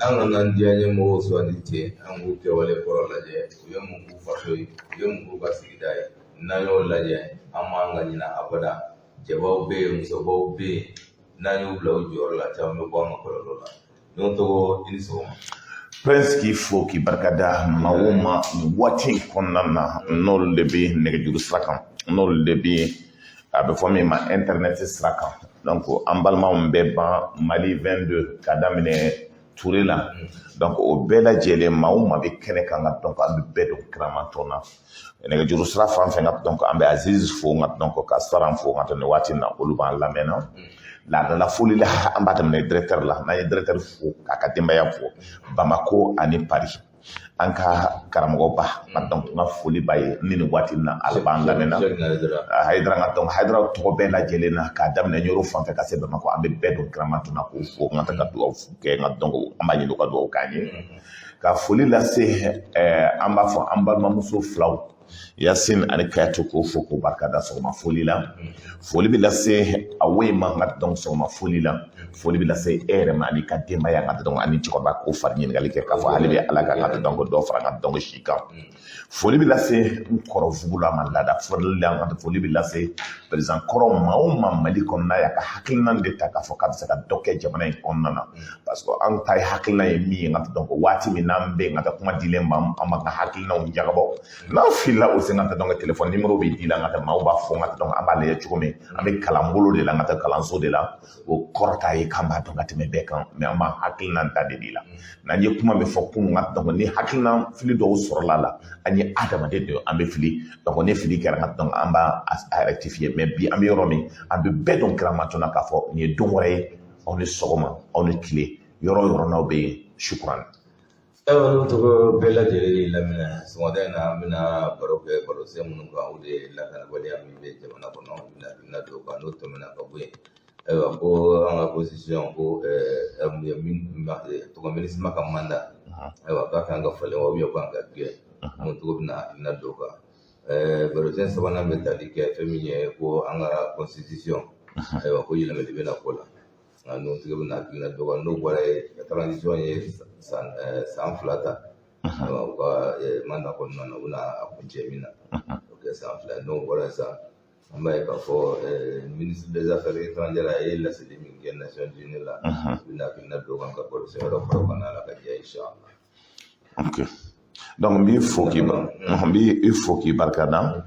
An kana an diya ɲɛmɔgɔw sugandi ten. An k'u kɛwale kɔrɔ lajɛ, u ye mun k'u faso ye, u ye mun k'u ka sigida ye. N'an y'o lajɛ, an man ka ɲina abada. Cɛbaw bɛ yen, musobaw bɛ yen, n'an y'u bila u jɔyɔrɔ la, caman bɛ bɔ an ka kɔlɔlɔ la. N'o tɔgɔ, i ni sɔgɔma. Prince, k'i fo k'i barikada. Maa o maa nin waati in kɔnɔna na, n'olu de bɛ nɛgɛjuru sira kan, n'olu de bɛ a bɛ fɔ min ma internet sira kan, donc an balimaw bɛɛ ban Mali 22 ka daminɛ Ture la, donc o bɛɛ lajɛlen, maa o maa bɛ kɛnɛ kan ka, donc an bɛ bɛɛ don kiramatɔn na nɛgɛjuru sira fan fɛ ka, donc an bɛ Aziz fo nka, donc ka Saran fo ka nin waati in na, olu b'an lamɛn na. Laadala foli la, an b'a daminɛ directeur la. N'an ye directeur fo k'a ka denbaya fo Bamako ani Paris, an ka karamɔgɔba nka, donc n ka foli b'a ye ni nin waati in na, ala b'an lamɛn na. Hayidara nka, donc Hayidara tɔgɔ bɛɛ lajɛlen na, k'a daminɛ Ɲoro fan fɛ ka se Bamako, an bɛ bɛɛ don kiramatɔn na k'u fo n ka ka dugawu kɛ nka, donc an b'a ɲini u ka dugawu k'an ye. Ka foli lase, an b'a fɔ an balimamuso filaw Yasin ani Kayatu, k'o fo k'o barika da sɔgɔma foli la. Foli bɛ lase awo ma nka, donc sɔgɔma foli la, foli bɛ lase e yɛrɛ ma ani ka denbaya nka, donc ani cɛkɔrɔba k'o fari ɲininkali kɛ k'a fɔ hali bɛ Ala ka, donc dɔ fara n ka, donc si kan. Foli bɛ lase n kɔrɔ Fugula ma laada foli la. Foli bɛ lase président kɔrɔ, maa o maa Mali kɔnɔna yan ka hakilina de ta k'a fɔ k'a bɛ se ka dɔ kɛ jamana in kɔnɔna na, parce que an ta ye hakilina ye min ye nka, donc waati min n'an bɛ yen ka taa kuma dilen b'an, an b'an ka hakilinaw jagabɔ. N'an filila o sen ka taa, donc téléphone numéro bɛ di la ka taa, maaw b'a fɔ ka taa, donc an b'a lajɛ cogo min an bɛ kalanbolo de la ka taa kalanso de la. O kɔrɔ t'a ye k'an b'a dɔn ka tɛmɛ bɛɛ kan, mais an b'an hakilina ta de di la. N'an ye kuma min fɔ kunun ka, donc ni hakilina fili dɔw sɔrɔla la, an ye adamaden de ye, an bɛ fili. Donc ni fili kɛra ka, donc an b'a rectifier. Mais bi an bɛ yɔrɔ min, an bɛ bɛɛ dɔn kiramatɔ na k'a fɔ nin ye don wɛrɛ ye. Aw ni sɔgɔma, aw ni tile, yɔrɔ o yɔrɔ n'aw bɛ yen, sukuran. Ayiwa, n'o tɔgɔ bɛɛ lajɛlen lamɛn, sɔgɔmada in na an bɛna baro kɛ barosen minnu kan, o de ye lakanabaliya min bɛ jamana kɔnɔ, an bɛna hakilina don o kan. N'o tɛmɛna ka bɔ yen, ayiwa, ko an ka constitution ko tɔgɔ MINUSMA ka mandat, ayiwa, k'a kan ka falen wa k'an ka gɛn, n'o tɔgɔ bɛna hakilina don o kan. Barosen sabanan bɛ tali kɛ fɛn min ye ko an ka constitution, ayiwa, ko yɛlɛmali bɛna ko la, nka n'o tigi bɛna hakilina don o kan. N'o bɔra yen, transition ye san 2 ta, ayiwa, u ka mandat kɔnɔna na, u bɛna a kuncɛ min na, o kɛ san 2 ye. N'o bɔra yen sisan, an b'a ye k'a fɔ ministre des Affaires étrangères a ye laseli min kɛ Nations Unies la, u bɛna hakilina don o kan ka barosen wɛrɛ fara o kan n'Ala ka diya, inshallah. Ok, donc n b'i fo k'i barika da.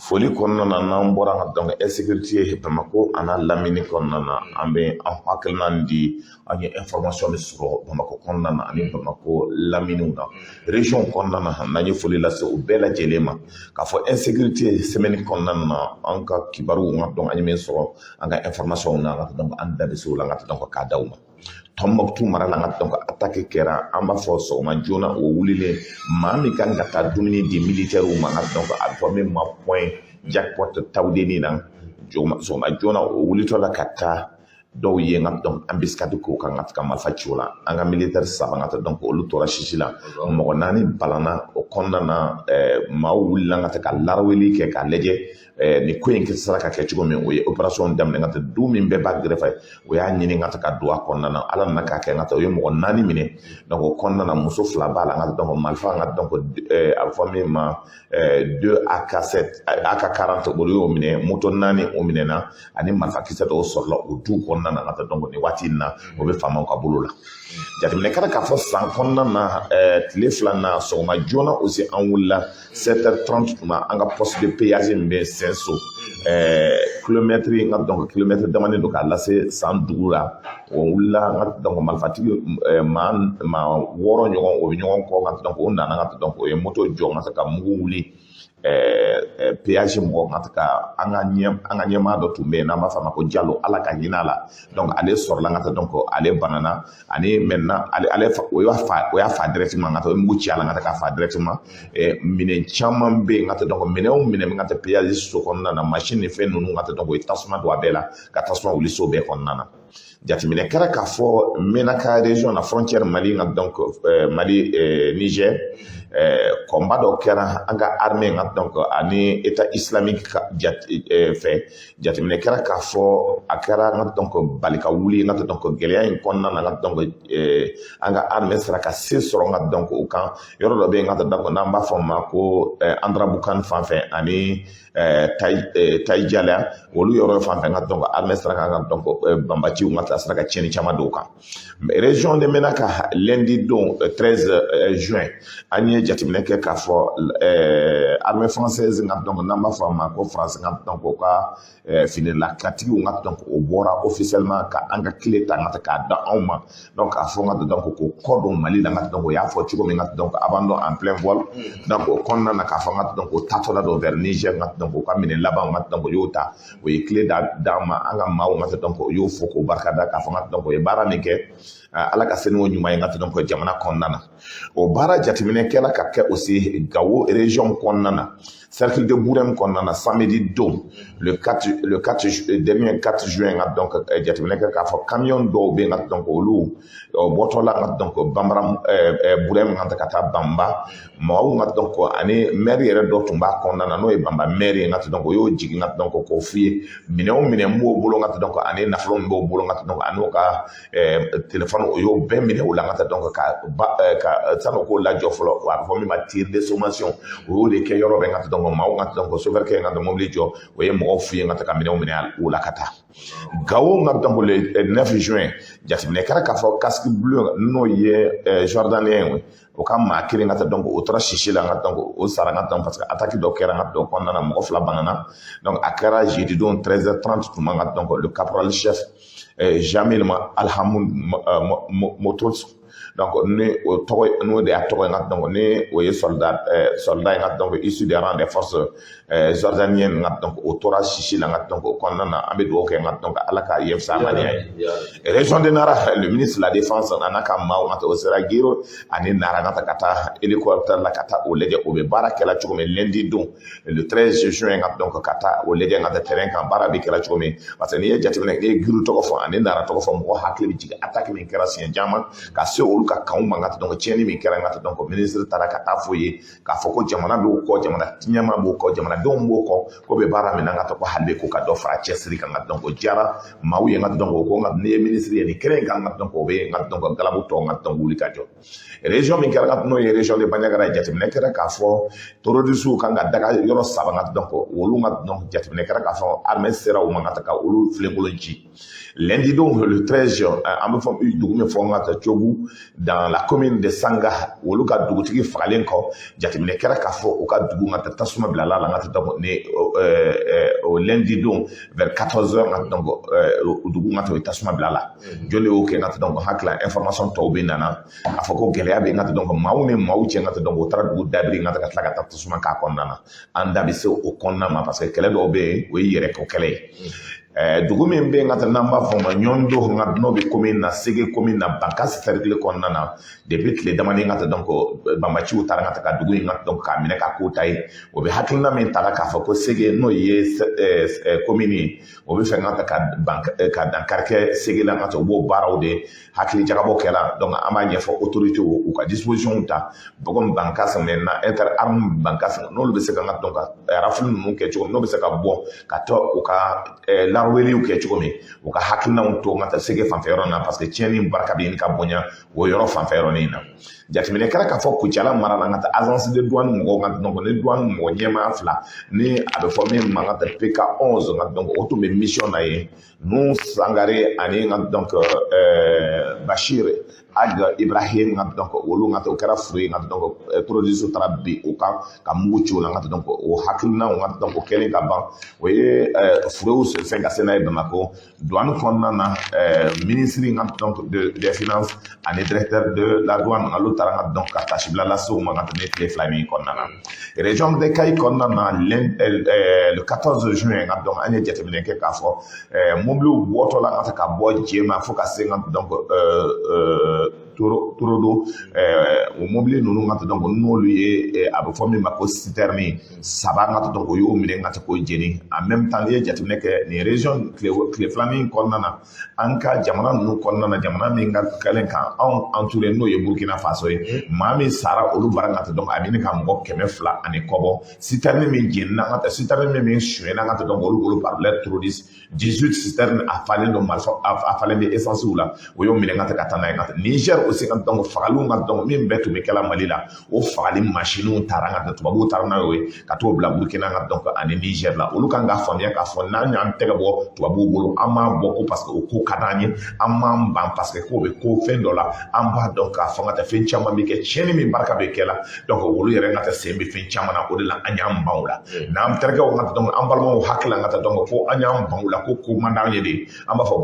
Foli kɔnɔna na, n'an bɔra ka, donc insécurité Bamako a n'a lamini kɔnɔna na, an bɛ an hakilina di. An ye information min sɔrɔ Bamako kɔnɔna na ani Bamako laminiw na, région kɔnɔna na, n'an ye foli lase u bɛɛ lajɛlen ma k'a fɔ insécurité semaine kɔnɔna na, an ka kibaruw ka, donc an ye min sɔrɔ an ka information na ka, donc an da bɛ se o la ka, donc k'a da u ma. Tɔnbɔkutu mara la ka, donc attaque kɛra, an b'a fɔ sɔgɔma joona o wulilen, maa min kan ka taa dumuni di militaires ma ka, donc a bɛ fɔ min ma point jackpot Tawudeni na, sɔgɔma joona o wulitɔ la ka taa, dɔw ye nka, donc embuscade k'o kan ka marifa ci o la. An ka militaire saba ka taa, donc olu tora sisi la, mɔgɔ naani balanna o kɔnɔna na. Maaw wulila ka taa ka laraweli kɛ k'a lajɛ nin ko in sera ka kɛ cogo min. O ye opération daminɛ ka taa du min bɛɛ b'a gɛrɛfɛ, o y'a ɲini ka taa ka don a kɔnɔna na. Ala nana k'a kɛ ka taa, o ye mɔgɔ naani minɛ. Donc o kɔnɔna na, muso fila b'a la ka, donc marifa ka, donc a bɛ fɔ min ma 2 AK7, AK 40, olu y'o minɛ, moto naani o minɛna, ani marifakisɛ dɔw sɔrɔla o du kɔnɔna na ka taa. Donc nin waati in na, o bɛ faamaw ka bolo la. Jateminɛ kɛra k'a fɔ san kɔnɔna na, tile fila na, sɔgɔma joona aussi, an wulila 7h30 tuma, an ka poste de péage min bɛ Sɛnso, kilomɛtiri n ka, donc kilomɛtiri damani don k'a lase san dugu la, o wulila n ka, donc marifatigi maa wɔɔrɔ ɲɔgɔn, o bɛ ɲɔgɔn kɔ ka, donc o nana ka, donc o ye moto jɔ ka ka mugu wuli péage mɔgɔ ka ka an ka ɲɛmaa dɔ tun bɛ yen n'an b'a fɔ a ma ko Jalo, Ala ka hinɛ a la. Donc ale sɔrɔla ka taa, donc ale banana ani maintenant ale o y'a fa directement ka taa, o ye mugu ci a la ka taa k'a fa directement. Minɛn caman bɛ yen ka taa, donc minɛn o minɛn bɛ ka taa péage so kɔnɔna na, machine ni fɛn ninnu ka taa, donc o ye tasuma don a bɛɛ la ka tasuma wuli so bɛɛ kɔnɔna na. Jateminɛ kɛra k'a fɔ Menaka région na, frontière Mali nka, donc Mali Niger, combat dɔ kɛra an ka armée nka. nka donc ani État islamique ka fɛ, jateminɛ kɛra k'a fɔ a kɛra nka donc bali ka wuli nka donc gɛlɛya in kɔnɔna na, nka donc an ka armée sera ka se sɔrɔ nka donc o kan. Yɔrɔ dɔ bɛ yen nka donc n'an b'a fɔ o ma ko Andarabukan fan fɛ ani Tayijala, olu yɔrɔ fan fɛ, nka donc armée sera ka nka donc banbaciw nka a sera ka tiɲɛni caman don o kan. Région de Menaka, lundi don 13 juin, an ye jateminɛ kɛ k'a fɔ armée française nka donc n'an b'a fɔ a ma ko France nka donc o ka finilakatigiw nka donc o bɔra officiellement ka an ka clé ta nka k'a da anw ma. Donc k'a fɔ nka donc k'o kɔ don Mali la, nka donc o y'a fɔ cogo min nka donc abandon en plein vol. Donc o kɔnɔna na, k'a fɔ nka donc o taatɔla don vers Niger, nka donc o ka minɛ laban nka donc o y'o ta, o ye clé da d'an ma. An ka maaw nka donc o y'o fo k'o barika da, k'a fɔ nka donc o ye baara min kɛ, Ala ka se n'o ɲuman ye nka donc jamana kɔnɔna na. O baara jateminɛ kɛla ka kɛ aussi Gawo région kɔnɔna na, cercle de Bourem kɔnɔna na, samedi don le 4, le 4 dernier 4 juin, nka donc jateminɛ kɛ k'a fɔ camion dɔw bɛ yen nka donc olu bɔtɔla nka donc Bambara Bourem nka ka taa Banba mɔgɔw nka donc ani maire yɛrɛ dɔ tun b'a kɔnɔna na, n'o ye Banba maire ye, nka donc o y'o jigin nka donc k'o f'i ye minɛn o minɛn b'o bolo nka donc ani nafolo min b'o bolo nka donc ani o ka téléphone, o y'o bɛɛ minɛ o la nka donc ka ba ka sani o k'o lajɔ fɔlɔ, a bɛ fɔ min ma tir de sommation, o y'o de kɛ yɔrɔ bɛɛ nka donc maaw nka donc chauffeur kɛ nka donc mobili jɔ, o ye mɔgɔw f'u ye nka ka minɛnw minɛ o la ka taa Gawo. Nka donc le 9 juin, jateminɛ kɛra k'a fɔ casque bleu, n'o ye jordanien ye, o ka maa kelen ka taa donc o tora sisi la nka donc o sara nka donc parce que attaque dɔ kɛra nka donc kɔnɔna na, mɔgɔ fila banana. Donc a kɛra jeudi don 13h30 tuma nka donc le caporal chef Jamil Alhamud Motos, donc ni o tɔgɔ n'o de y'a tɔgɔ ye nka donc ni o ye soldat ye nka donc issu des rangs des forces jordaniennes nka donc o tora sisi la nka donc o kɔnɔna na. An bɛ dugawu kɛ nka donc Ala k'a ye fisaya maniya ye. Région de Nara, le ministre de la Défense a n'a ka maaw nka o sera Giro ani Nara nka ka taa hélicoptère la ka taa o lajɛ o bɛ baara kɛla cogo min, lundi don le 13 juin, nka donc ka taa o lajɛ nka terrain kan baara bɛ kɛla cogo min. Parce que n'i ye jateminɛ, n'i ye Giro tɔgɔ fɔ ani Nara tɔgɔ fɔ, mɔgɔ hakili bɛ jigin attaque min kɛra siɲɛ caman ka se olu ka kanw ma nka donc tiɲɛni min kɛra nka donc ministre taara ka taa fɔ ye k'a fɔ ko jamana b'o kɔ, jamana ɲɛmaa b'o kɔ, jamanadenw b'o kɔ, ko bɛ baara min na nka ko hali bɛ ko ka dɔ fara cɛsiri kan nka donc o diyara maaw ye. Nka donc o ko nka n'i ye ministre ye nin kɛnɛ in kan nka donc o bɛ nka donc galabu tɔ nka donc wuli ka jɔ. Région min kɛra, n'o ye région de Bandiagara ye, jateminɛ kɛra k'a fɔ terroristes kan ka daga yɔrɔ saba nka donc olu nka donc jateminɛ kɛra k'a fɔ armée sera u ma nka ka olu filenkolon ci. Lundi don le 13, an bɛ fɔ dugu min fɔ nka Tiogu, dans la commune de Sanga, olu ka dugutigi fagalen kɔ, jateminɛ kɛra k'a fɔ u ka dugu nka tasuma bilala la nka donc ni o lundi don vers 14 heures nka donc dugu nka o ye tasuma bila la. Jɔn de y'o kɛ? Nka donc hakili information tɔw bɛ nana a fɔ ko gɛlɛya bɛ nka donc maaw ni maaw cɛ nka donc o taara dugu dabiri nka ka tila ka taa tasuma k'a kɔnɔna na. An da bɛ se o kɔnɔna ma parce que kɛlɛ dɔw bɛ yen, o ye yɛrɛ ko kɛlɛ ye. Dugu min bɛ yen ka n'an b'a fɔ o ma Ɲɔndo, nka n'o bɛ commune na Sege, commune na Bankasi cercle kɔnɔna na, depuis tile damadɔ ka donc banbaciw taara ka ka dugu in ka donc k'a minɛ k'a k'u ta ye. O bɛ hakilina min ta k'a fɔ ko Sege, n'o ye commune ye, o bɛ fɛ ka ka dankari kɛ Sege la, ka o b'o baaraw de hakili jagabɔ kɛla. Donc an b'a ɲɛfɔ autorités u ka disposition ta comme Bankasi maintenant inter arme Bankasi, n'olu bɛ se ka donc ka rafle ninnu kɛ cogo min, n'o bɛ se ka bɔ ka taa u ka laraweliw kɛ cogo min, u ka hakilinaw to ka taa Sege fanfɛ yɔrɔ na, parce que tiɲɛni barika bɛ ɲini ka bonya o yɔrɔ fanfɛ yɔrɔnin na. Jateminɛ kɛra k'a fɔ Kucala mara la, ka taa agence de douane mɔgɔw ka donc ni douane mɔgɔ ɲɛmaa fila ni a bɛ fɔ min ma ka taa PK 11, nka donc o tun bɛ mission na yen, Nu Sangare ani nka donc Bashir Ag Ibrahim, nka donc olu nka o kɛra furu ye, nka donc terroriste taara bin o kan ka mugu ci o la. Nka donc o hakilinaw nka donc o kɛlen ka ban, o ye furew fɛn ka se n'a ye Bamakɔ douane kɔnɔna na. Ministre nka donc des Finances ani directeur de la douane, olu taara nka donc ka tasibila lase u ma nka tɛmɛ tile 2 min kɔnɔna na. Région de Kayi kɔnɔna na, le 14 juin, nka donc an ye jateminɛ kɛ k'a fɔ mobiliw bɔtɔ la nka ka bɔ Jema fo ka se nka donc Torodo, o mobili ninnu ka donc n'olu ye, a bɛ fɔ min ma ko citerne saba ka donc o y'o minɛ ka k'o jeni. En même temps, n'i ye jateminɛ kɛ nin région, tile filanin kɔnɔna na, an ka jamana ninnu kɔnɔna na, jamana min ka kɛlen kan anw entouré, n'o ye Burkina Faso ye, maa min sara olu bara ka donc a bɛ ɲini ka mɔgɔ 200 ani kɔ bɔ. Citerne min jenina ka taa, citerne min sonyɛna ka donc olu bolo par les terroristes, 18 citernes, a falen don marifa, a falen bɛ essence la, o y'o minɛ ka ta ka taa n'a ye ka taa. Niger aussi ka donc fagaliw ka donc min bɛɛ tun bɛ kɛla Mali la, o fagali masiniw taara ka taa, tubabuw taara n'a ye ka t'o bila Burkina ka donc ani Niger la. Olu kan ka faamuya k'a fɔ n'an y'an tɛgɛ bɔ tubabuw bolo, an m'a bɔ ko parce que o ko ka d'an ye, an m'an ban parce que k'o bɛ ko fɛn dɔ la. An b'a dɔn k'a fɔ ka taa fɛn caman bɛ kɛ, tiɲɛni min barika bɛ kɛ la, donc olu yɛrɛ ka taa sen bɛ fɛn caman na. O de la an y'an ban o la. N'an terikɛw ka donc an balimaw hakili la ka taa donc ko an y'an ban o la, ko man d'an ye de. An b'a fɔ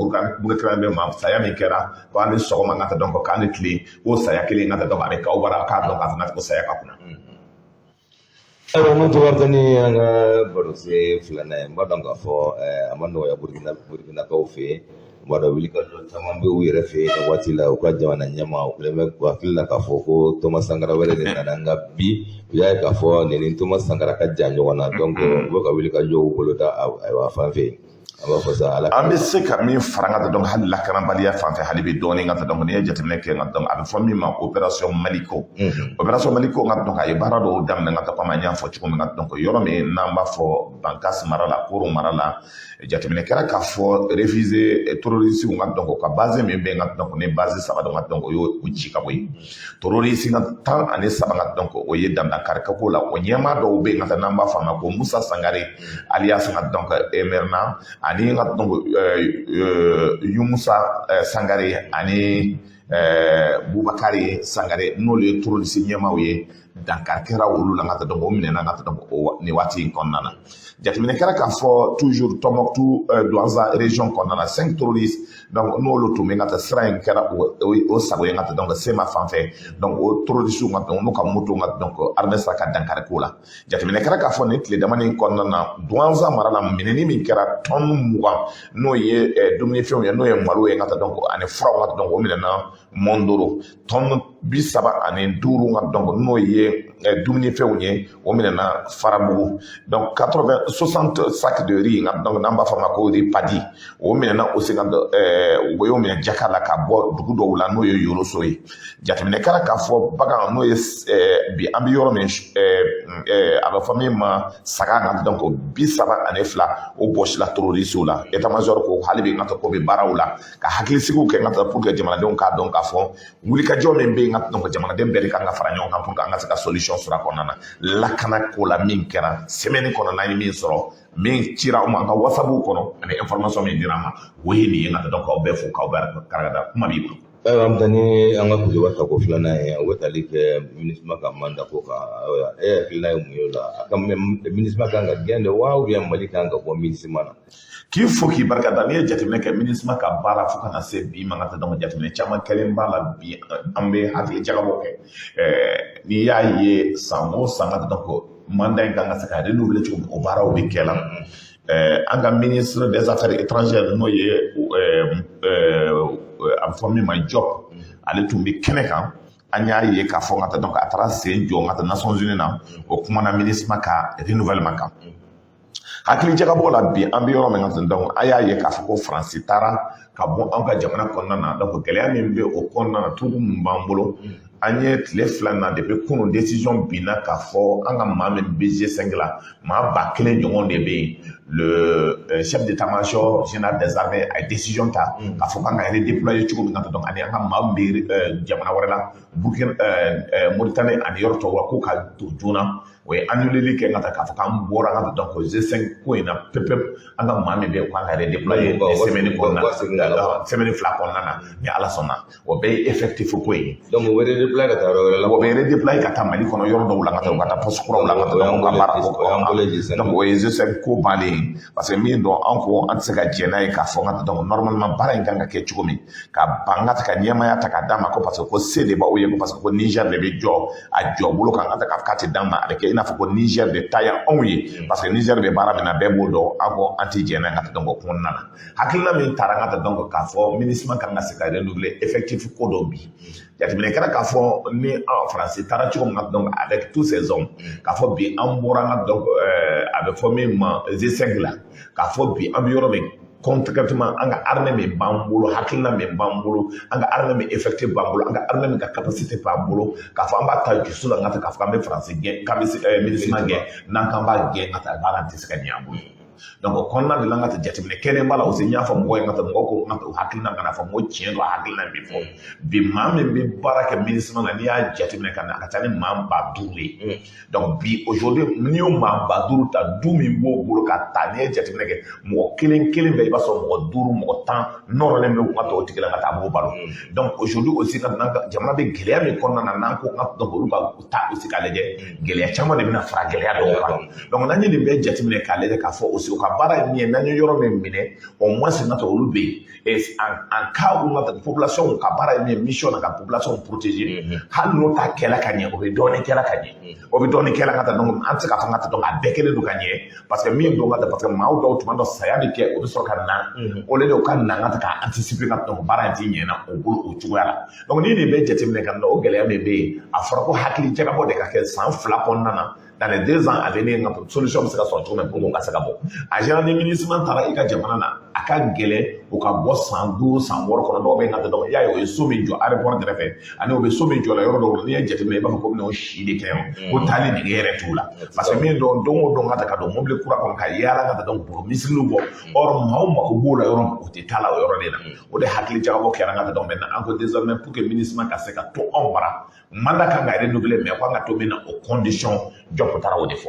Burkina bɛ ma saya min kɛra, ko an ni sɔgɔma ka taa donc k'an ni tile, ko saya kelen ka taa donc a bɛ k'aw bara, k'a dɔn k'a fɔ ko saya ka kunna. Ayiwa, n'o tɔgɔ ni an ka barosen filanan ye, n b'a dɔn k'a fɔ a ma nɔgɔya Burkinakaw fɛ yen. N b'a dɔn wulikajɔ caman bɛ u yɛrɛ fɛ yen nin waati la. U ka jamana ɲɛmaa, u kɛlen bɛ u hakili la k'a fɔ ko Thomas Sankara wɛrɛ de nana, nka bi u y'a ye k'a fɔ nin ni Thomas Sankara ka jan ɲɔgɔn na. Donc u bɛ ka wulikajɔw boloda ayiwa fan fɛ. An b'a fɔ sa Ala. An bɛ se ka min fara ka donc hali lakanabaliya fan fɛ hali bi dɔɔnin ka donc n'i ye jateminɛ kɛ ka donc a bɛ fɔ min ma opération Maliko. Opération Maliko ka donc a ye baara dɔw daminɛ ka komi an y'a fɔ cogo min ka donc yɔrɔ min n'an b'a fɔ Bankas mara la, Koro mara la, jateminɛ kɛra k'a fɔ réfugié terroriste ka donc ka base min bɛ yen ka donc ni base saba donc ka donc o y'o ci ka bɔ yen. Terroriste ka 13 ka donc o ye dandankari ko la, o ɲɛmaa dɔw bɛ yen ka taa, n'an b'a fɔ a ma ko Musa Sangare alias ka donc Emerna, ani ka donc Yumusa Sangare ani Bubakari Sangare, n'olu ye terroriste ɲɛmaaw ye. Dankari kɛra olu la ka taa donc o minɛna ka taa donc o nin waati in kɔnɔna na. Jateminɛ kɛra k'a fɔ toujours Tɔnbɔkutu, Douentza région kɔnɔna na, cinq terroristes donc n'olu tun bɛ ka taa sira in kɛra o sago ye ka taa donc Sema fan fɛ. Donc o terroristes ka donc n'u ka moto ka donc armée sera ka dankari k'o la. Jateminɛ kɛra k'a fɔ nin tile damani in kɔnɔna na, Douentza mara la, minɛni min kɛra tɔni 20, n'o ye dumunifɛnw ye, n'o ye malo ye ka taa donc ani furaw ka taa donc o minɛna Mondoro. Tɔni 35 ka donc n'o ye dumunifɛnw ye, o minɛna Farabugu. Donc 80 60 sacs de riz nka donc n'an b'a fɔ a ma ko riz paddy, o minɛna aussi ka o y'o minɛ jaka la ka bɔ dugu dɔw la, n'o ye Yoroso ye. Jateminɛ kɛra k'a fɔ bagan, n'o ye bi an bɛ yɔrɔ min, a bɛ fɔ min ma saga nka donc 32, o bɔsila terroristew la. État major ko hali bi n ka ko bɛ baaraw la ka hakilisigiw kɛ n ka pour que jamanadenw k'a dɔn k'a fɔ wulikajɔ min bɛ yen ka donc jamanaden bɛɛ de kan ka fara ɲɔgɔn kan pour que an ka se ka solution sɔrɔ a kɔnɔna na. Lakana ko la, min kɛra semaine kɔnɔ, n'an ye min sɔrɔ, min cira an ma an ka WhatsApp kɔnɔ, ani information min dira an ma, o ye nin ye. N ka donc k'aw bɛɛ fo k'aw bɛɛ karakada. Kuma b'i bolo. Ayiwa, an bɛ taa ni an ka kutuba tako filanan ye. O bɛ tali kɛ MINUSMA ka mandat ko kan. Ayiwa, e hakilina ye mun ye o la? A ka MINUSMA kan ka gɛn de wa, ou bien Mali kan ka bɔ MINUSMA na? K'i fo k'i barika da. N'i ye jateminɛ kɛ MINUSMA ka baara fo ka na se bi ma, ka taa donc jateminɛ caman kɛlen b'a la. Bi an bɛ hakili jagabɔ kɛ. N'i y'a ye san o san ka donc mandat in kan ka se ka renouveler cogo min, o baaraw bɛ kɛ la. An ka ministre des Affaires étrangères, n'o ye a bɛ fɔ min ma Diop, ale tun bɛ kɛnɛ kan. An y'a ye k'a fɔ ka taa donc a taara sen jɔ ka taa Nations Unies na, o kumana MINUSMA ka renouvellement kan. Hakili jagabɔ la, bi an bɛ yɔrɔ min kan, donc a y'a ye k'a fɔ ko Faransi taara ka bɔ an ka jamana kɔnɔna na. Donc gɛlɛya min bɛ o kɔnɔna na, tugu min b'an bolo, an ye tile 2 na, depuis kunun décision binna k'a fɔ an ka maa min bɛ G5 la, maa 1000 ɲɔgɔn de bɛ yen. Le chef d'état-major général des armées a ye décision ta k'a fɔ k'an ka redéployer cogo min na, donc ani an ka maa min bɛ jamana wɛrɛ la, Burkina, Mauritanie ani yɔrɔ tɔw la, k'o ka don joona. O ye annuleli kɛ ka taa k'a fɔ k'an bɔra ka donc G5 ko in na pewu. An ka maa min bɛ yen k'an ka redéployer semaine kɔnɔna na, semaine 2 kɔnɔna na, ni Ala sɔnna, o bɛɛ ye effectif ko ye. Donc o bɛ redéployer ka taa yɔrɔ wɛrɛ la. O bɛ redéployer ka taa Mali kɔnɔ yɔrɔ dɔw la, ka taa u ka taa poste kuraw la, ka taa u ka baara. O y'an bɔlen G5. Donc o ye G5 ko bannen. yen, parce que min don, an ko an tɛ se ka jɛn n'a ye k'a fɔ n ka, donc normalement baara in kan ka kɛ cogo min, ka ban ka ka ɲɛmaaya ta k'a d'a ma, ko parce que ko se de b'aw ye, ko parce que ko Niger de bɛ jɔ a jɔ bolo kan, ka ta k'a fɔ k'a tɛ d'an ma, a bɛ kɛ i n'a fɔ ko Niger de ta ye anw ye, parce que Niger bɛ baara min na, bɛɛ b'o dɔn. An ko an tɛ jɛn n'a ye ka taa. Donc o kɔnɔna na, hakilina min taara n ka taa, donc k'a fɔ MINUSMA kan ka se ka renouveler effectif ko dɔ bi, jateminɛ kɛra k'a fɔ ni Faransi taara cogo min na, donc avec tous ces hommes, k'a fɔ bi an bɔra an ka, donc a bɛ fɔ min ma G5 la, k'a fɔ bi an bɛ yɔrɔ min, concrètement an ka armée min b'an bolo, hakilina min b'an bolo, an ka armée min effectif b'an bolo, an ka armée min ka capacité b'an bolo, k'a fɔ an b'a ta jusu la n ka taa, k'a fɔ k'an bɛ Faransi gɛn, k'an bɛ MINUSMA gɛn, n'an k'an b'a gɛn ka taa, baara tɛ se ka ɲɛ an bolo. Donc o kɔnɔna de la, n ka jateminɛ kɛlen b'a la aussi, n y'a fɔ mɔgɔw ye, n ka taa mɔgɔw ko n ka o hakilina kana fɔ n ko tiɲɛ don, a hakilina bɛ fɔ bi, maa min bɛ baara kɛ MINUSMA na, n'i y'a jateminɛ ka na, a ka ca ni maa 5000 ye. Donc bi, aujourd'hui, n'i y'o maa 5000 ta, du min b'o bolo ka ta, n'i ye jateminɛ kɛ, mɔgɔ kelen kelen bɛɛ, i b'a sɔrɔ mɔgɔ duuru, mɔgɔ 10 nɔrɔlen bɛ u ka tɔw tigi la ka taa, a b'o balo. Donc aujourd'hui aussi, ka n'an ka jamana bɛ gɛlɛya min kɔnɔna na, n'an ko ka, donc olu ka taa aussi k'a lajɛ, gɛlɛya caman de bɛna fara gɛlɛya dɔw kan. Donc n'an ye nin bɛɛ jateminɛ k'a lajɛ, k'a fɔ aussi u ka baara ye min ye, n'an ye yɔrɔ min minɛ, au moins n ka olu bɛ yen en cas où n ka population ka baara ye min ye, mission na ka population protéger, hali n'o ta kɛla ka ɲɛ, o bɛ dɔɔnin kɛla ka ɲɛ, o bɛ dɔɔnin kɛla ka taa. Donc an tɛ se k'a fɔ n ka taa, donc a bɛɛ kɛlen don ka ɲɛ, parce que min don ka taa, parce que maaw dɔw tuma dɔ saya bɛ kɛ, o bɛ sɔrɔ ka na, au lieu de u ka na ka taa ka anticiper ka, donc baara in ti ɲɛna o bolo o cogoya la. Donc ni nin bɛɛ jateminɛ ka na, o gɛlɛya min bɛ yen, a fɔra ko hakili jagabɔ de ka kɛ san 2 kɔnɔna na, dans les 2 ans à venir, nka solution bɛ se ka sɔrɔ cogo min pour que o ka se ka bɔ. A général, ni MINUSMA taara i ka jamana na, a ka gɛlɛn o ka bɔ san 5, san 6 kɔnɔ. Dɔw bɛ yen ka taa, donc i y'a ye, o ye so min jɔ aéroport kɛrɛfɛ, ani o bɛ so min jɔ la yɔrɔ dɔw la, n'i ye jateminɛ, i b'a fɔ ko bɛna o si de kɛ yan, ko taali nege yɛrɛ t'u la, parce que min don, don o don ka ta ka don mobili kura kɔnɔ ka yaala ka taa, donc k'o misiriw bɔ, or maaw mako b'o la yɔrɔ min, o tɛ taa la o yɔrɔ de la. O de hakili jagabɔ kɛra ka taa. Donc maintenant an ko désormais, pour que MINUSMA ka se ka to anw bara, mandat kan ka renouveler, mais ko an ka to min na, o condition Diop taara o de fɔ.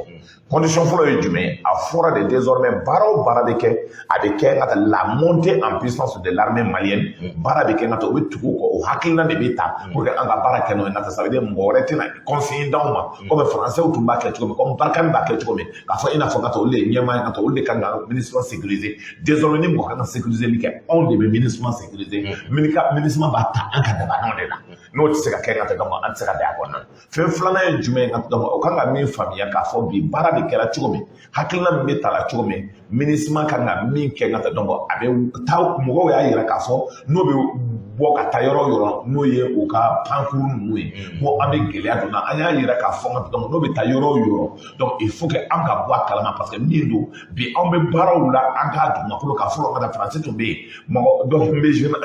Condition fɔlɔ ye jumɛn ye? A fɔra de désormais, baara o baara bɛ kɛ, a bɛ kɛ ka taa la montée en puissance de l'armée malienne, baara bɛ kɛ ka taa, o bɛ tugu o kɔ, o hakilina de bɛ ta pour que an ka baara kɛ n'o ye. Nata, ça veut dire mɔgɔ wɛrɛ tɛna conseiller d'anw ma, comme français tun b'a kɛ cogo min, comme Barkhane b'a kɛ cogo min, k'a fɔ i n'a fɔ ka taa olu de ye ɲɛmaa ye, ka taa olu de kan ka MINUSMA sécuriser. Désormais, ni mɔgɔ kan ka sécuriser kɛ, anw de bɛ MINUSMA sécuriser, MINUSMA b'a ta an ka dabanɔ de la. N'o tɛ se ka kɛ ka taa, donc an tɛ se ka da a kɔnɔna na. Fɛn filanan ye jumɛn ye? Ka donc o kan ka min faamuya k'a fɔ bi, baara de kɛra cogo min, hakilina min bɛ ta la cogo min, MINUSMA kan ka min kɛ ka taa, donc a bɛ taa, mɔgɔw y'a yira k'a fɔ n'o bɛ bɔ ka taa yɔrɔ o yɔrɔ, n'o ye u ka pankuru ninnu ye, ko an bɛ gɛlɛya don na. An y'a yira k'a fɔ ka, donc n'o bɛ taa yɔrɔ o yɔrɔ, donc il faut que an ka bɔ a kalama, parce que min don bi, anw bɛ baaraw la an ka dugumakolo kan. Fɔlɔ ka taa, Faransi tun bɛ yen, mɔgɔ dɔw bɛ jeune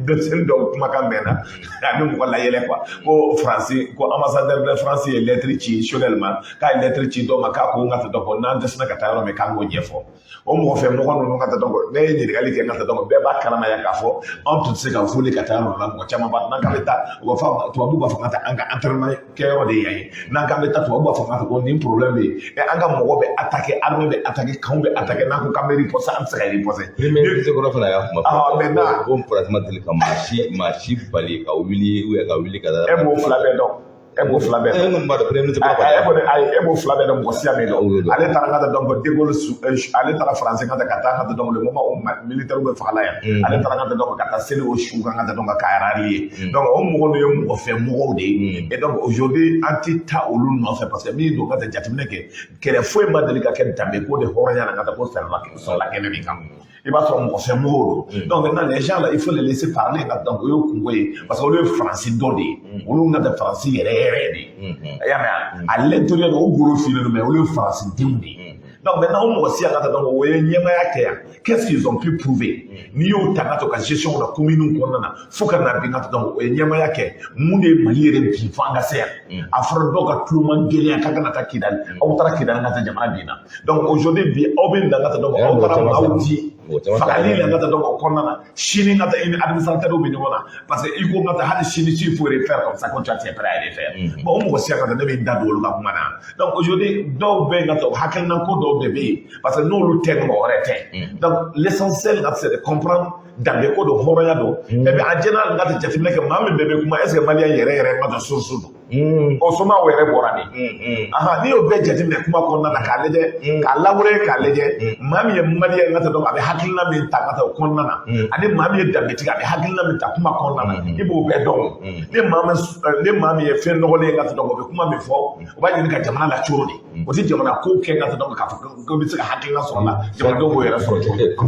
denmisɛnnin dɔw kumakan mɛn na, a bɛ mɔgɔ layɛlɛ quoi, ko Faransi, ko ambassadeur de France ye lettre ci Choguel ma, k'a ye lettre ci dɔw ma, k'a ko n ka taa, donc n'an dɛsɛra ka taa yɔrɔ min, k'an k'o ɲɛfɔ o mɔgɔ fɛ. Mɔgɔ ninnu ka taa, donc ne ye ɲininkali kɛ, n ka taa, donc bɛɛ b'a kalama yan k'a fɔ anw tun tɛ se ka voler ka taa yɔrɔ la. Mɔgɔ caman b'a n'an k'an bɛ taa, u b'a fɔ, tubabuw b'a fɔ ka taa an ka entraînement kɛyɔrɔ de ye yan ye, n'an k'an bɛ taa, tubabuw b'a fɔ ka taa ko nin problème bɛ yen, ɛ an ka mɔgɔ bɛ attaquer, armée bɛ attaquer, kanw bɛ attaquer, n'an ko k'an bɛ riposter, an tɛ se ka riposter. Premier ministre kɔrɔ fana y'a kuma Ah, maintenant. ko Faransi ma deli ka maa si bali ka wuli ou bien ka wuli ka taa. E b'o fila bɛɛ dɔn, e b'o fila bɛɛ E dɔn. kɔni b'a dɔn premier ministre kɔrɔ E fana. kɔni, ayi, e b'o fila bɛɛ dɔn, mɔgɔ siya min O dɔn. don. Ale taara ka taa, donc de Gaulle su ale taara Faransi ka taa ka taa ka taa, donc le moment où militaire bɛ fagala yan, ale taara ka taa, donc ka taa seli o su kan ka taa, donc ka rallier. Donc o mɔgɔ ninnu ye mɔgɔ fɛ mɔgɔw de ye, et donc aujourd'hui an ti taa olu nɔfɛ, parce que min don, ka taa jateminɛ kɛ, kɛlɛ foyi ma deli ka kɛ danbe ko de hɔrɔnya la ka taa ko sɔrɔla kɛnɛ min kan, i b'a sɔrɔ mɔgɔ fɛ mɔgɔw don. Donc maintenant, les gens là, il faut les laisser parler. Donc o ye kungo ye, parce que olu ye Faransi dɔ de ye, olu ka tɛ Faransi yɛrɛ yɛrɛ de ye, i y'a mɛn, à l'intérieur o goro finnen don, mais olu ye Faransi denw de ye. Donc maintenant, o mɔgɔ si ka taa, donc o ye ɲɛmaaya kɛ yan, qu'est-ce qu'ils ont pu prouver? N'i y'o ta ka to ka gestion la commune kɔnɔna na fo ka na bin ka taa, donc o ye ɲɛmaaya kɛ mun de ye Mali yɛrɛ bin fo an ka se yan? A fɔra dɔw ka tulo man gɛlɛya k'a kana taa Kidali, aw taara Kidali ka taa jamana bin na. Donc aujourd'hui bi, aw bɛ na ka taa, donc aw taara maaw di fagali la ka taa, donc o kɔnɔna na, sini ka taa i ni administrateur bɛ ɲɔgɔn na, parce que i ko ka taa hali sini, s'il faut refaire comme ça, ko tu es prêt à refaire. Bon, o mɔgɔ siya ka taa, ne bɛ n da don olu ka kuma na. Donc aujourd'hui, dɔw bɛ yen ka taa, hakilina ko dɔw de bɛ yen, parce que n'olu tɛ, mɔgɔ wɛrɛ tɛ. Donc l'essentiel c'est de comprendre danbe ko don, hɔrɔnya don. Et puis en général, n ka taa jateminɛ kɛ, maa min bɛɛ bɛ kuma, est ce que malien yɛrɛ yɛrɛ ka taa source don? O soma o yɛrɛ bɔra min? Ahan, n'i y'o bɛɛ jateminɛ kuma kɔnɔna na k'a lajɛ, k'a lawure k'a lajɛ, maa min ye malien ka taa, donc a bɛ hakilina min ta ka taa o kɔnɔna na, ani maa min ye danbetigi, a bɛ hakilina min ta kuma kɔnɔna na, i b'o bɛɛ dɔn. Ni maa min ye fɛn nɔgɔlen ye ka taa, donc o bɛ kuma min fɔ, o b'a ɲini ka jamana lacoro de. O tɛ jamana ko kɛ ka taa, donc k'a fɔ ko bɛ se ka hakilina sɔrɔ a la, jamanadenw b'o yɛrɛ sɔrɔ cogo di? Ko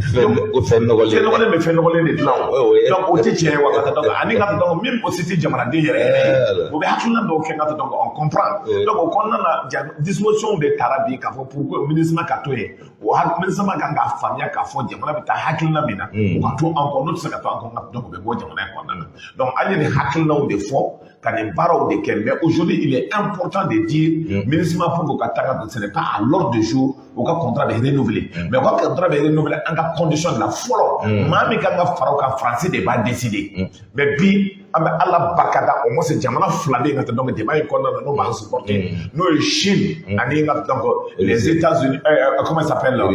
fɛn nɔgɔlen. Fɛn nɔgɔlen bɛ fɛn nɔgɔlen de dilan o. Donc o tɛ tiɲɛ ye wa ka taa, donc ani ka taa, donc min aussi tɛ jamanaden yɛrɛ yɛrɛ ye, o bɛ hakilina dɔw kɛ ka taa, donc on comprend. Donc o kɔnɔna na, disposition de taara bi k'a fɔ pour que MINUSMA ka to yen. O MINUSMA kan k'a faamuya k'a fɔ jamana bɛ taa hakilina min na, o ka to an kɔ. N'o tɛ se ka to an kɔ, donc o bɛ bɔ jamana in kɔnɔna na. Donc an ye nin hakilinaw de fɔ ka nin baaraw de kɛ. Mais aujourd'hui, il est important de dire, MINUSMA, pour que ka taga, ce n'est pas à l'ordre du jour. O ka contrat bɛ renouveler, mais o ka contrat bɛ renouveler an ka condition de la fɔlɔ. Maa min kan ka fara o kan, Faransi de b'a décider. Mais bi, an bɛ Ala barika da, au moins jamana fila bɛ yen ka taa, donc débat in kɔnɔna na, n'o b'an supporter, n'o ye Chine ani ka, donc les États-Unis, comment ça s'appelle, la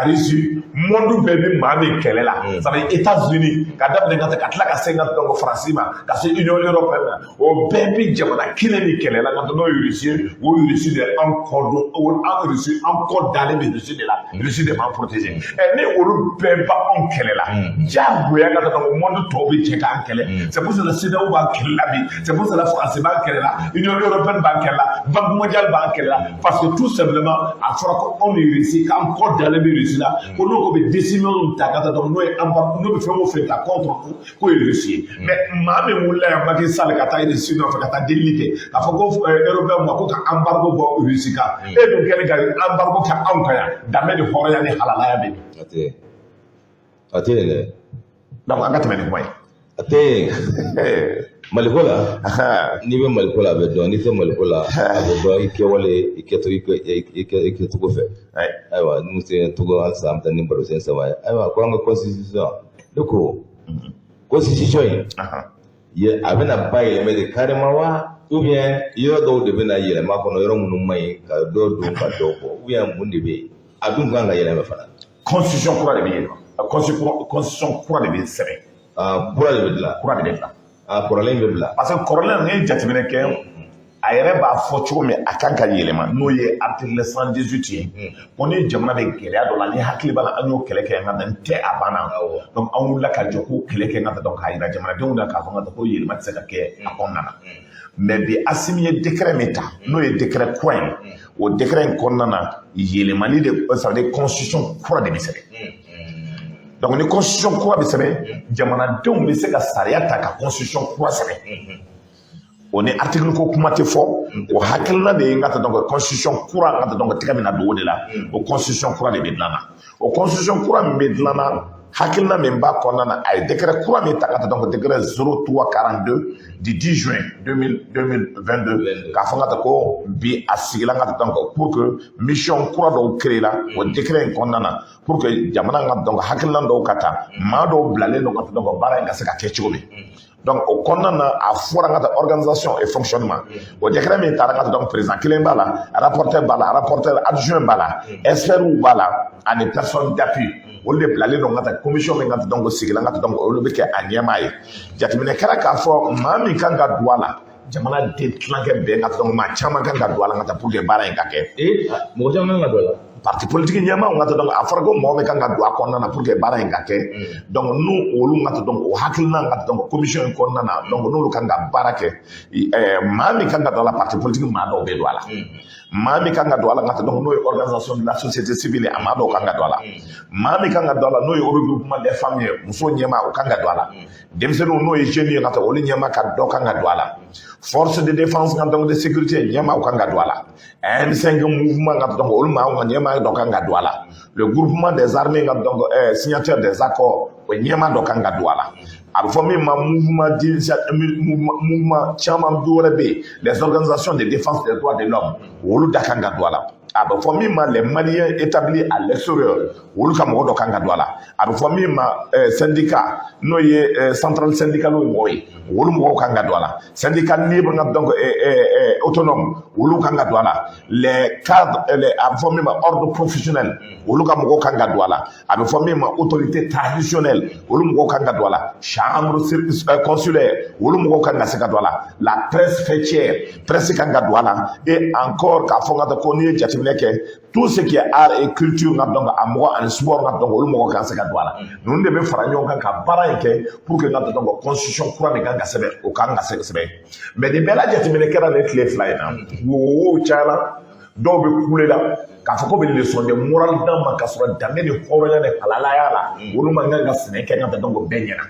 Russie. Monde bɛɛ bɛ maa min kɛlɛ la, ça veut dire États-Unis ka daminɛ ka taa ka tila ka se ka, donc Faransi ma, ka se Union européenne ma, o bɛɛ bɛ jamana kelen de kɛlɛ la ka n'o ye Russie ye. O Russie de an kɔ don, an Russie, an kɔ dalen bɛ Russie de la, Russie de b'an protéger. Ɛ, ni olu bɛɛ b'anw kɛlɛ la, diyagoya ka taa, donc monde tɔw bɛ jɛ k'an kɛlɛ. C'est pour cela CEDEAO b'an kɛlɛ la bi, c'est pour cela France b'an kɛlɛ la, Union européenne b'an kɛlɛ la, Banque mondiale b'an kɛlɛ la, parce que tout simplement a fɔra ko anw ni Russie, k'an kɔ dalen bɛ Russie la, ko n'o ko bɛ décision ta ka taa, donc n'o ye n'o bɛ fɛn o fɛn ta contre k'o ye Russie ye. Mais maa min wulila yan, Macky Sall, ka taa Russie nɔfɛ ka taa delili kɛ k'a fɔ ko européen ma ko ka embargo bɔ Russie kan, e dun kɛlen ka embargo kɛ anw kan yan, danbe ni hɔrɔnya ni halalaya bɛ min? A tɛ yen, a tɛ yen dɛ. Donc an ka tɛmɛ ni kuma ye. A tɛ yen. Maliko la, n'i bɛ maliko la, a bɛ dɔn. N'i tɛ maliko la, a bɛ dɔn i kɛwale, i kɛcogo, i kɛcogo fɛ. Ayiwa, n'u se togo halisa, an bɛ taa ni barosen saba ye. Ayiwa, ko an ka constitution ne ko constitution in ye, a bɛna bayɛlɛmɛ de carrément wa, ou bien yɔrɔ dɔw de bɛna yɛlɛma kɔnɔ, yɔrɔ minnu man ɲi, ka dɔ don ka dɔ bɔ, ou bien mun de bɛ yen? A dun kan ka yɛlɛma fana. Constitution kura de bɛ yɛlɛma, constitution kura de bɛ sɛbɛn. Aa, kura de bɛ dilan? Kura de bɛ dilan. Aa, kɔrɔlen bɛ bila? Parce que kɔrɔlen, n'i ye jateminɛ kɛ, a yɛrɛ b'a fɔ cogo min a kan ka yɛlɛma, n'o ye article 118 ye, ko ni jamana bɛ gɛlɛya dɔ la, ni hakili b'a la, an y'o kɛlɛ kɛ, nka nin tɛ a banna. Donc an wulila ka jɔ k'o kɛlɛ kɛ, nka donc k'a yira jamanadenw na k'a fɔ nka ko yɛlɛma tɛ se ka kɛ a kɔnɔna na. Mais bi, Assimi ye décret min ta, n'o ye décret kura ye, o décret in kɔnɔna na, yɛlɛmali de, ça veut dire constitution kura de bɛ sɛbɛn. Donc ni constitution kura bɛ sɛbɛn, jamanadenw bɛ se ka sariya ta ka constitution kura sɛbɛn. O ni article ko kuma tɛ fɔ. O hakilina de ye n ka taa, donc constitution kura n ka taa, donc tɛgɛ bɛna don o de la. O constitution kura de bɛ dilan na. O constitution kura min bɛ dilan na, hakilina min b'a kɔnɔna na, a ye décret kura min ta ka taa, donc décret 0342 du 10 juin 2022, k'a fɔ n ka taa ko bi a sigila n ka taa, donc pour que mission kura dɔw créé la o décret in kɔnɔna na, pour que jamana ka, donc hakilina dɔw ka ta, maa dɔw bilalen don ka taa, donc baara in ka se ka kɛ cogo min. Donc o kɔnɔna na, a fɔra n ka taa organisation et fonctionnement. O décret min taara n ka taa, donc président kelen b'a la, rapporteur b'a la, rapporteur adjoint b'a la, expert b'a la, ani personne d'appui. Olu de bilalen don ka taa commission min ka taa, donc sigila n ka taa, donc olu bɛ kɛ a ɲɛmaa ye. Jateminɛ kɛra k'a fɔ maa min kan ka don a la, jamana den tilankɛ bɛɛ ka taa, donc maa caman kan ka don a la ka taa pour que baara in ka kɛ. Ee, mɔgɔ caman kan ka don a la? Parti politique ɲɛmaaw ka taa, donc a fɔra ko mɔgɔ min kan ka don a kɔnɔna na pour que baara in ka kɛ, donc n'u olu ka taa, donc o hakilina ka taa, donc commission in kɔnɔna na, donc n'olu kan ka baara kɛ, maa min kan ka don a la, parti politique maa dɔw bɛ don a la. Maa min kan ka don a la ka taa, donc n'o ye organisation de la société civile, a maa dɔw kan ka don a la. Maa min kan ka don a la, n'o ye regroupement des femmes ye, muso ɲɛmaa, o kan ka don a la. Denmisɛnninw, n'o ye jeunes ye ka taa, olu ɲɛmaa ka dɔ kan ka don a la. Force de défense ka, donc de sécurité ɲɛmaaw kan ka don a la. M5 mouvement ka, donc olu maaw ka ɲɛmaa dɔ kan ka don a la. Le groupement des armées ka, donc signataire des accords, o ɲɛmaa dɔ kan ka don a la. A bɛ fɔ min ma mouvement caman dɔ wɛrɛ bɛ yen, les organisations de défense des droits de l'homme, olu da kan ka don a la. A bɛ fɔ min ma les Maliens établis à l'extérieur, olu ka mɔgɔ dɔ kan ka don a la. A bɛ fɔ min ma syndicat, n'o ye centrale syndicale mɔgɔw ye, olu mɔgɔw kan ka don a la. Syndicat libre ka, donc autonome, olu kan ka don a la. Les cadres, a bɛ fɔ min ma ordre professionnel, olu ka mɔgɔw kan ka don a la. A bɛ fɔ min ma autorité traditionnelle, olu mɔgɔw kan ka don a la. Chambre Chambre consulaire, olu mɔgɔw kan ka se ka don a la. La presse faîtière, presse kan ka don a la. Et encore, k'a fɔ n ka taa ko n'i ye jateminɛ kɛ, tout ce qui est art et culture nka, donc a mɔgɔ ani sport nka, donc olu mɔgɔw kan se ka don a la. Ninnu de bɛ fara ɲɔgɔn kan ka baara in kɛ pour que n ka donc constitution kura min kan ka sɛbɛn, o kan ka se ka sɛbɛn. Mais nin bɛɛ la, jateminɛ kɛra nin tile 2 in na, wo cayara, dɔw bɛ kule la k'a fɔ ko bɛ leçon de morale d'an ma, k'a sɔrɔ danbe ni hɔrɔnya ni halalaya la, olu man kan ka sɛnɛ kɛ ka taa. Donc bɛɛ ɲɛna,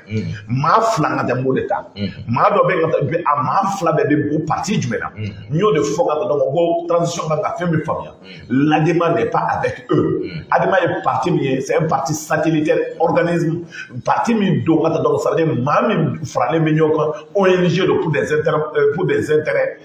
maa fila ka taa, n b'o de ta. Maa dɔ bɛ yen ka taa, a maa fila bɛɛ bɛ bɔ parti jumɛn na? N y'o de fɔ ka taa. Donc ko transition kan ka fɛn min faamuya, l'ADEMA n'est pas avec eux. ADEMA ye parti min ye, c'est un parti satellitaire, organisme parti min don ka taa. Donc ça veut dire maa min faralen bɛ ɲɔgɔn kan, ONG don pour des intérêts,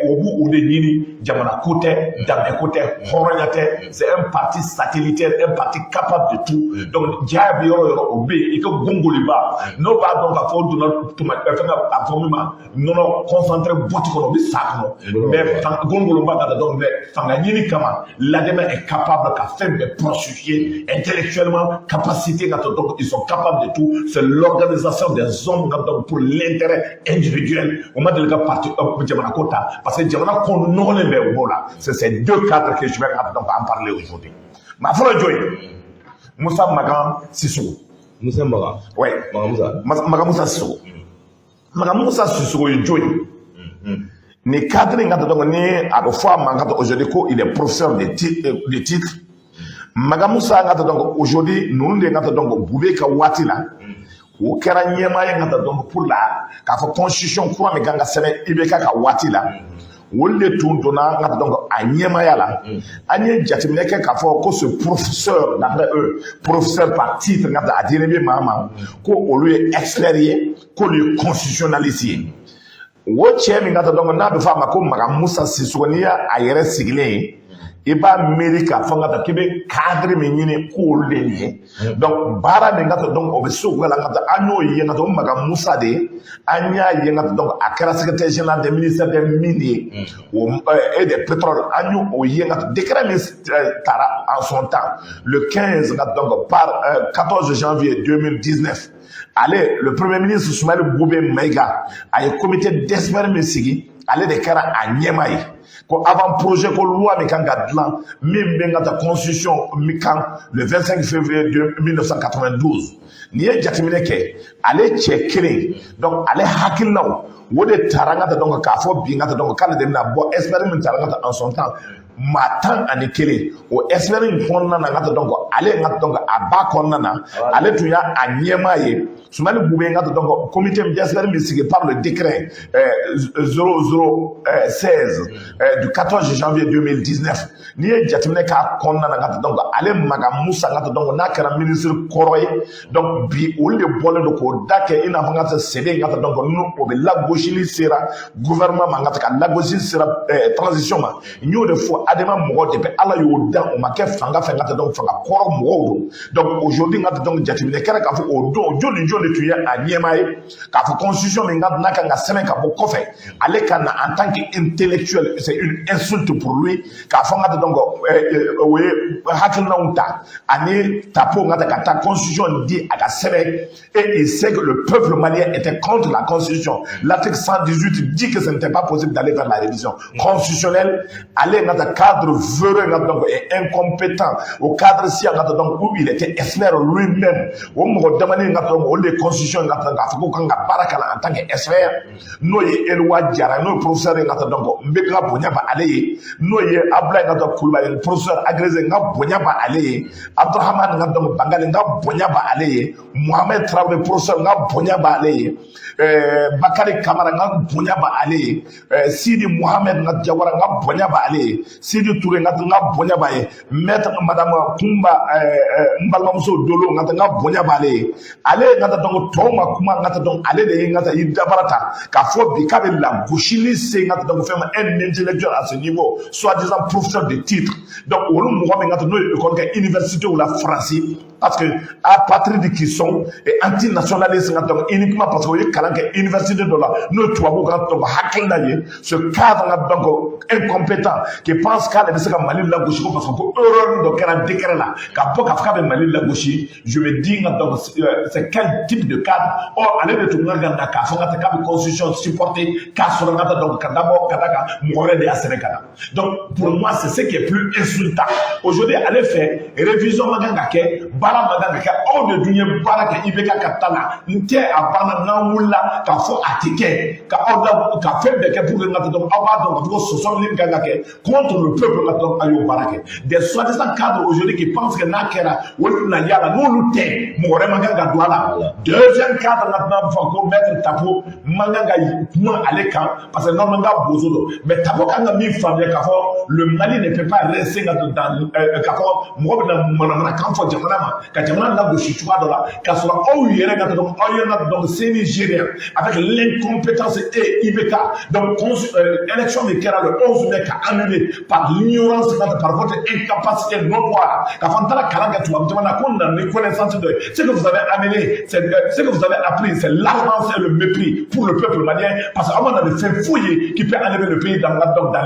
o b'u o de ɲini. Jamana ko tɛ, danbe ko tɛ, hɔrɔnya tɛ. C'est un parti satellitaire, un parti capable de tout. Donc ja bɛ yɔrɔ o yɔrɔ, o bɛ yen. I ka gongoliba n'o b'a dɔn k'a fɔ o donna tuma fɛn ka a fɔ min ma nɔnɔ concentré boîte kɔnɔ, o bɛ sa kɔnɔ. Mais gongoloba ka taa, donc mais fanga ɲini kama, l'ADEMA est capable ka fɛn bɛɛ prostituer intellectuellement, capacité ka to. Donc ils sont capables de tout. C'est l'organisation des hommes, donc pour l'intérêt individuel. O ma deli ka parti jamana ko ta, parce que jamana ko nɔgɔlen bɛ o b'o la. C'est ces deux cadres que je vais donc en parler aujourd'hui. Maa fɔlɔ jɔn ye? Musa Magan Sissoco. Musa Magan. Ouais. Magan Musa. Magan Musa Sissoco. Magan Musa Sissoco ye jɔn ye? Nin cadre in ka donc ni a bɛ fɔ a ma ka aujourd'hui ko il est professeur de titre. Magan Musa ka donc aujourd'hui, ninnu de ka donc Bube ka waati la, o kɛra ɲɛmaa ye ka donc pour la k'a fɔ constitution kura min kan ka sɛbɛn IBK ka waati la, olu de tun donna ka donc a ɲɛmaaya la. An ye jateminɛ kɛ k'a fɔ ko ce professeur, d'après eux, professeur par titre ka a dilen bɛ maa ma, ko olu ye expert ye, k'olu ye constitutionnaliste ye. O cɛ min ka taa, donc n'a bɛ fɔ a ma ko Magan Musa Sissoco, n'i y'a a yɛrɛ sigilen ye, i b'a miiri k'a fɔ n ka taa k'i bɛ cadre min ɲini k'olu de nin ye. Donc baara min ka taa, donc o bɛ se o la ka taa, an y'o ye ka taa o Magan Musa de ye. An y'a ye ka taa, donc a kɛra secrétaire général des ministères des mines ye o et des pétroles. An y'o o ye ka taa décret min taara en son temps le 15 ka donc par 14 janvier 2019, ale le premier ministre Soumaïla Boubé Maïga a ye comité d'experts min sigi, ale de kɛra a ɲɛmaa ye, ko avant projet ko loi min kan ka dilan min bɛ ka taa constitution min kan le 25 février 1992. N'i ye jateminɛ kɛ, ale cɛ kelen, donc ale hakilinaw o de taara n ka taa, donc k'a fɔ bi n ka taa, donc k'ale de bɛna bɔ expert min taara n ka taa en son temps maa 11, o expert in kɔnɔna na n ka taa, donc ale n ka taa, donc a ba kɔnɔna na, ale tun y'a a ɲɛmaa ye. Soumaïla Boubé n ka taa, donc comité d'experts min sigi par le décret 0016 du 14 janvier 2019, n'i ye jateminɛ k'a kɔnɔna na n ka taa, donc ale Magan Musa n ka taa, donc n'a kɛra ministre kɔrɔ ye. Donc bi olu de bɔlen don k'o da kɛ i n'a fɔ n ka taa sɛbɛn n ka taa, donc n'o o bɛ lagosili sera gouvernement ma, n ka taa ka lagosili sera transition ma. N y'o de fɔ, ADEMA mɔgɔ depuis Ala y'o dan, o ma kɛ fanga fɛ n ka taa, donc fanga kɔrɔ mɔgɔw don. Donc aujourd'hui n ka taa, donc jateminɛ kɛra k'a fɔ o don jɔn ni jɔn de tun ye a ɲɛmaa ye k'a fɔ constitution min ka n'a kan ka sɛbɛn ka bɔ kɔfɛ, ale ka na en tant que intellectuel, c'est une insulte pour lui k'a fɔ n ka taa, donc o ye hakilinaw ta ani tapo n ka taa ka taa constitution di a ka sɛbɛn. Et il sait que le peuple malien était contre la constitution. L'article 118 dit que ce n'était pas possible d'aller vers la révision constitutionnelle. Ale n ka taa cadre véreux n ka donc est incompétent au cadre si n ka taa, donc où il était expert lui-même, o mɔgɔ damani n ka taa, donc olu de constitution n ka taa k'a fɔ k'u kan ka baara kalan en tant que expert, n'o ye Eloi Jara, n'o ye professeur ye n ka taa, donc n bɛ ka bonya ba ale ye, n'o ye Abdoulaye n ka taa Kulubali, professeur agrégé, n ka bonya ba ale ye, Abdurahmane n ka donc Bangali, n ka bonya ba ale ye, Mohamed Traoré professeur, n ka bonya ba ale ye, Bakari Kamara, n ka bonya ba ale ye, Sidi Mohamed n ka Jawara, n ka bonya ba ale ye, Sidi Touré n ka bonya ba ye, maître madame Kunba n balimamuso Dolo n ka bonya b'ale ye. Ale n ka taa, donc tɔw ma kuma n ka taa, donc ale de ye n ka taa i dabara ta k'a fɔ bi k'a bɛ lagosili se n ka taa, donc fɛn ma un intellectuel à ce niveau, soi-disant professeur de titre. Donc olu mɔgɔ min ka taa n'o ye école kɛ université la Faransi, parce que apatrides qui sont et antinationalistes ka, donc uniquement parce que o ye kalan kɛ université dɔ la, n'o ye tubabuw ka donc hakilina ye, ce cadre ka donc incompétent qui pense pense k'ale bɛ se ka Mali lagosi ko parce que ko erreur dɔ kɛra décret la ka bɔ k'a fɔ k'a bɛ Mali lagosi, je me dis nka donc c'est quel type de cadre? Or ale de tun kan ka na k'a fɔ ka k'a bɛ constitution supporter k'a sɔrɔ ka taa donc ka dabɔ ka da kan mɔgɔ wɛrɛ de y'a sɛbɛn ka na. Donc pour moi, c'est ce qui est plus insultant aujourd'hui. Ale fɛ, révision man kan ka kɛ, baara man kan ka kɛ. Aw de dun ye baara kɛ IBK ka ta la, n tɛ a banna n'an wulila k'a fɔ a tɛ kɛ, ka aw la ka fɛn bɛɛ kɛ pour que n ka donc aw b'a dɔn k'a fɔ ko sɔsɔ min kan ka kɛ contre le peuple ka donc a y'o baara kɛ. Des soi-disant cadres aujourd'hui qui pensent que n'a kɛra, olu tɛna y'a la, n'olu tɛ, mɔgɔ wɛrɛ man kan ka don a la. Deuxième cadre la, tɛna fɔ ko maître Tapo man kan ka kuma ale kan parce que normalement ka bozo don, mais Tapo kan ka min faamuya k'a fɔ le Mali ne peut pas rester dans k'a fɔ mɔgɔ bɛna manamanakan fɔ jamana ma ka jamana lagosi cogoya dɔ la k'a sɔrɔ aw yɛrɛ ka donc aw yɛrɛ ka donc CNI géré avec l'incompétence et IBK. Donc élection min kɛra le 11 mai ka annulé par l'ignorance, par votre incapacité notoire, k'a fɔ n taara kalan kɛ tubabu jamana ko nana ni connaissance dɔ ye. Ce que vous avez amené, c'est ce que vous avez appris, c'est l'arrogance et le mépris pour le peuple malien, parce que aw ma na ni fɛn foyi ye qui peut enlever le pays dans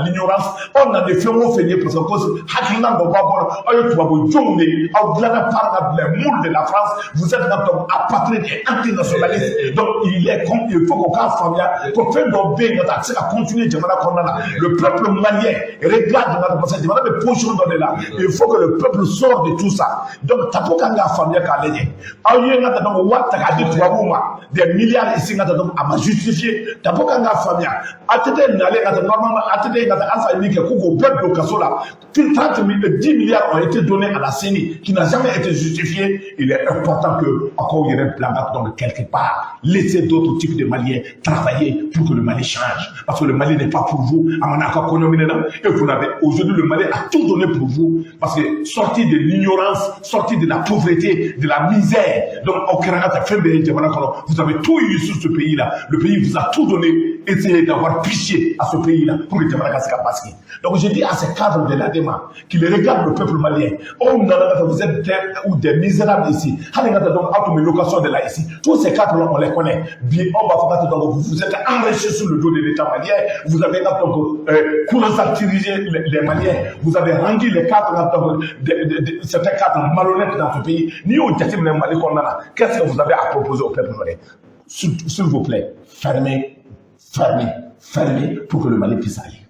l'ignorance. Aw na ni fɛn o fɛn ye, parce que ko hakilina dɔ b'aw kɔnɔ, aw ye tubabu jɔnw de ye, aw dilanna par les moules de la France, vous êtes donc apatride et antinationaliste. Donc il est comme il faut k'o k'a faamuya ko fɛn dɔ bɛ yen ka taa a tɛ se ka continuer jamana kɔnɔna la. Le peuple malien regarde nka parce que jamana bɛ position dɔ de la, il faut que le peuple sorte de tout ça. Donc Tapo kan k'a faamuya k'a lajɛ, aw ye n ka donc wari ta k'a di tubabuw ma, des milliards ici, n ka donc a ma justifié. Tapo kan k'a faamuya, ATT nalen ka taa normalement, ATT ka taa Alpha ye min kɛ ko k'o bɛɛ don kaso la, 30 10 milliards ont été donnés à la CENI qui n'a jamais été justifié. Il est important que encore yɛrɛ bila ka donc quelque part laisser d'autres types de Maliens travailler pour que le Mali change, parce que le Mali n'est pas pour vous. A mana ka kɔɲɔ minɛ na et vous n'avez aujourd'hui, le Mali a tout donné pour vous, parce que sorti de l'ignorance, sorti de la pauvreté, de la misère, donc aw kɛra ka taa fɛn bɛɛ ye jamana kɔnɔ. Vous avez tout eu sur ce pays là, le pays vous a tout donné. Essayez d'avoir pitié à ce pays là pour que jamana ka se ka basculer. Donc je dis à ces cadres de l'ADEMA qu'ils regardent le peuple malien. Aw nana ka vous êtes des ou des misérables ici, hali ka taa donc aw tun bɛ location de la ici. Tous ces cadres là, on les connaît. Bi aw b'a fɔ ka taa donc vous vous êtes enrichis sur le dos de l'État malien, vous avez donc colonisé les Maliens, vous avez rendu les cadres donc certains cadres malhonnêtes dans ce pays. N'i y'o jateminɛ Mali kɔnɔna na, qu'est-ce que vous avez à proposer au peuple malien? S'il vous plaît, fermez, fermez, fermez pour que le Mali puisse aller.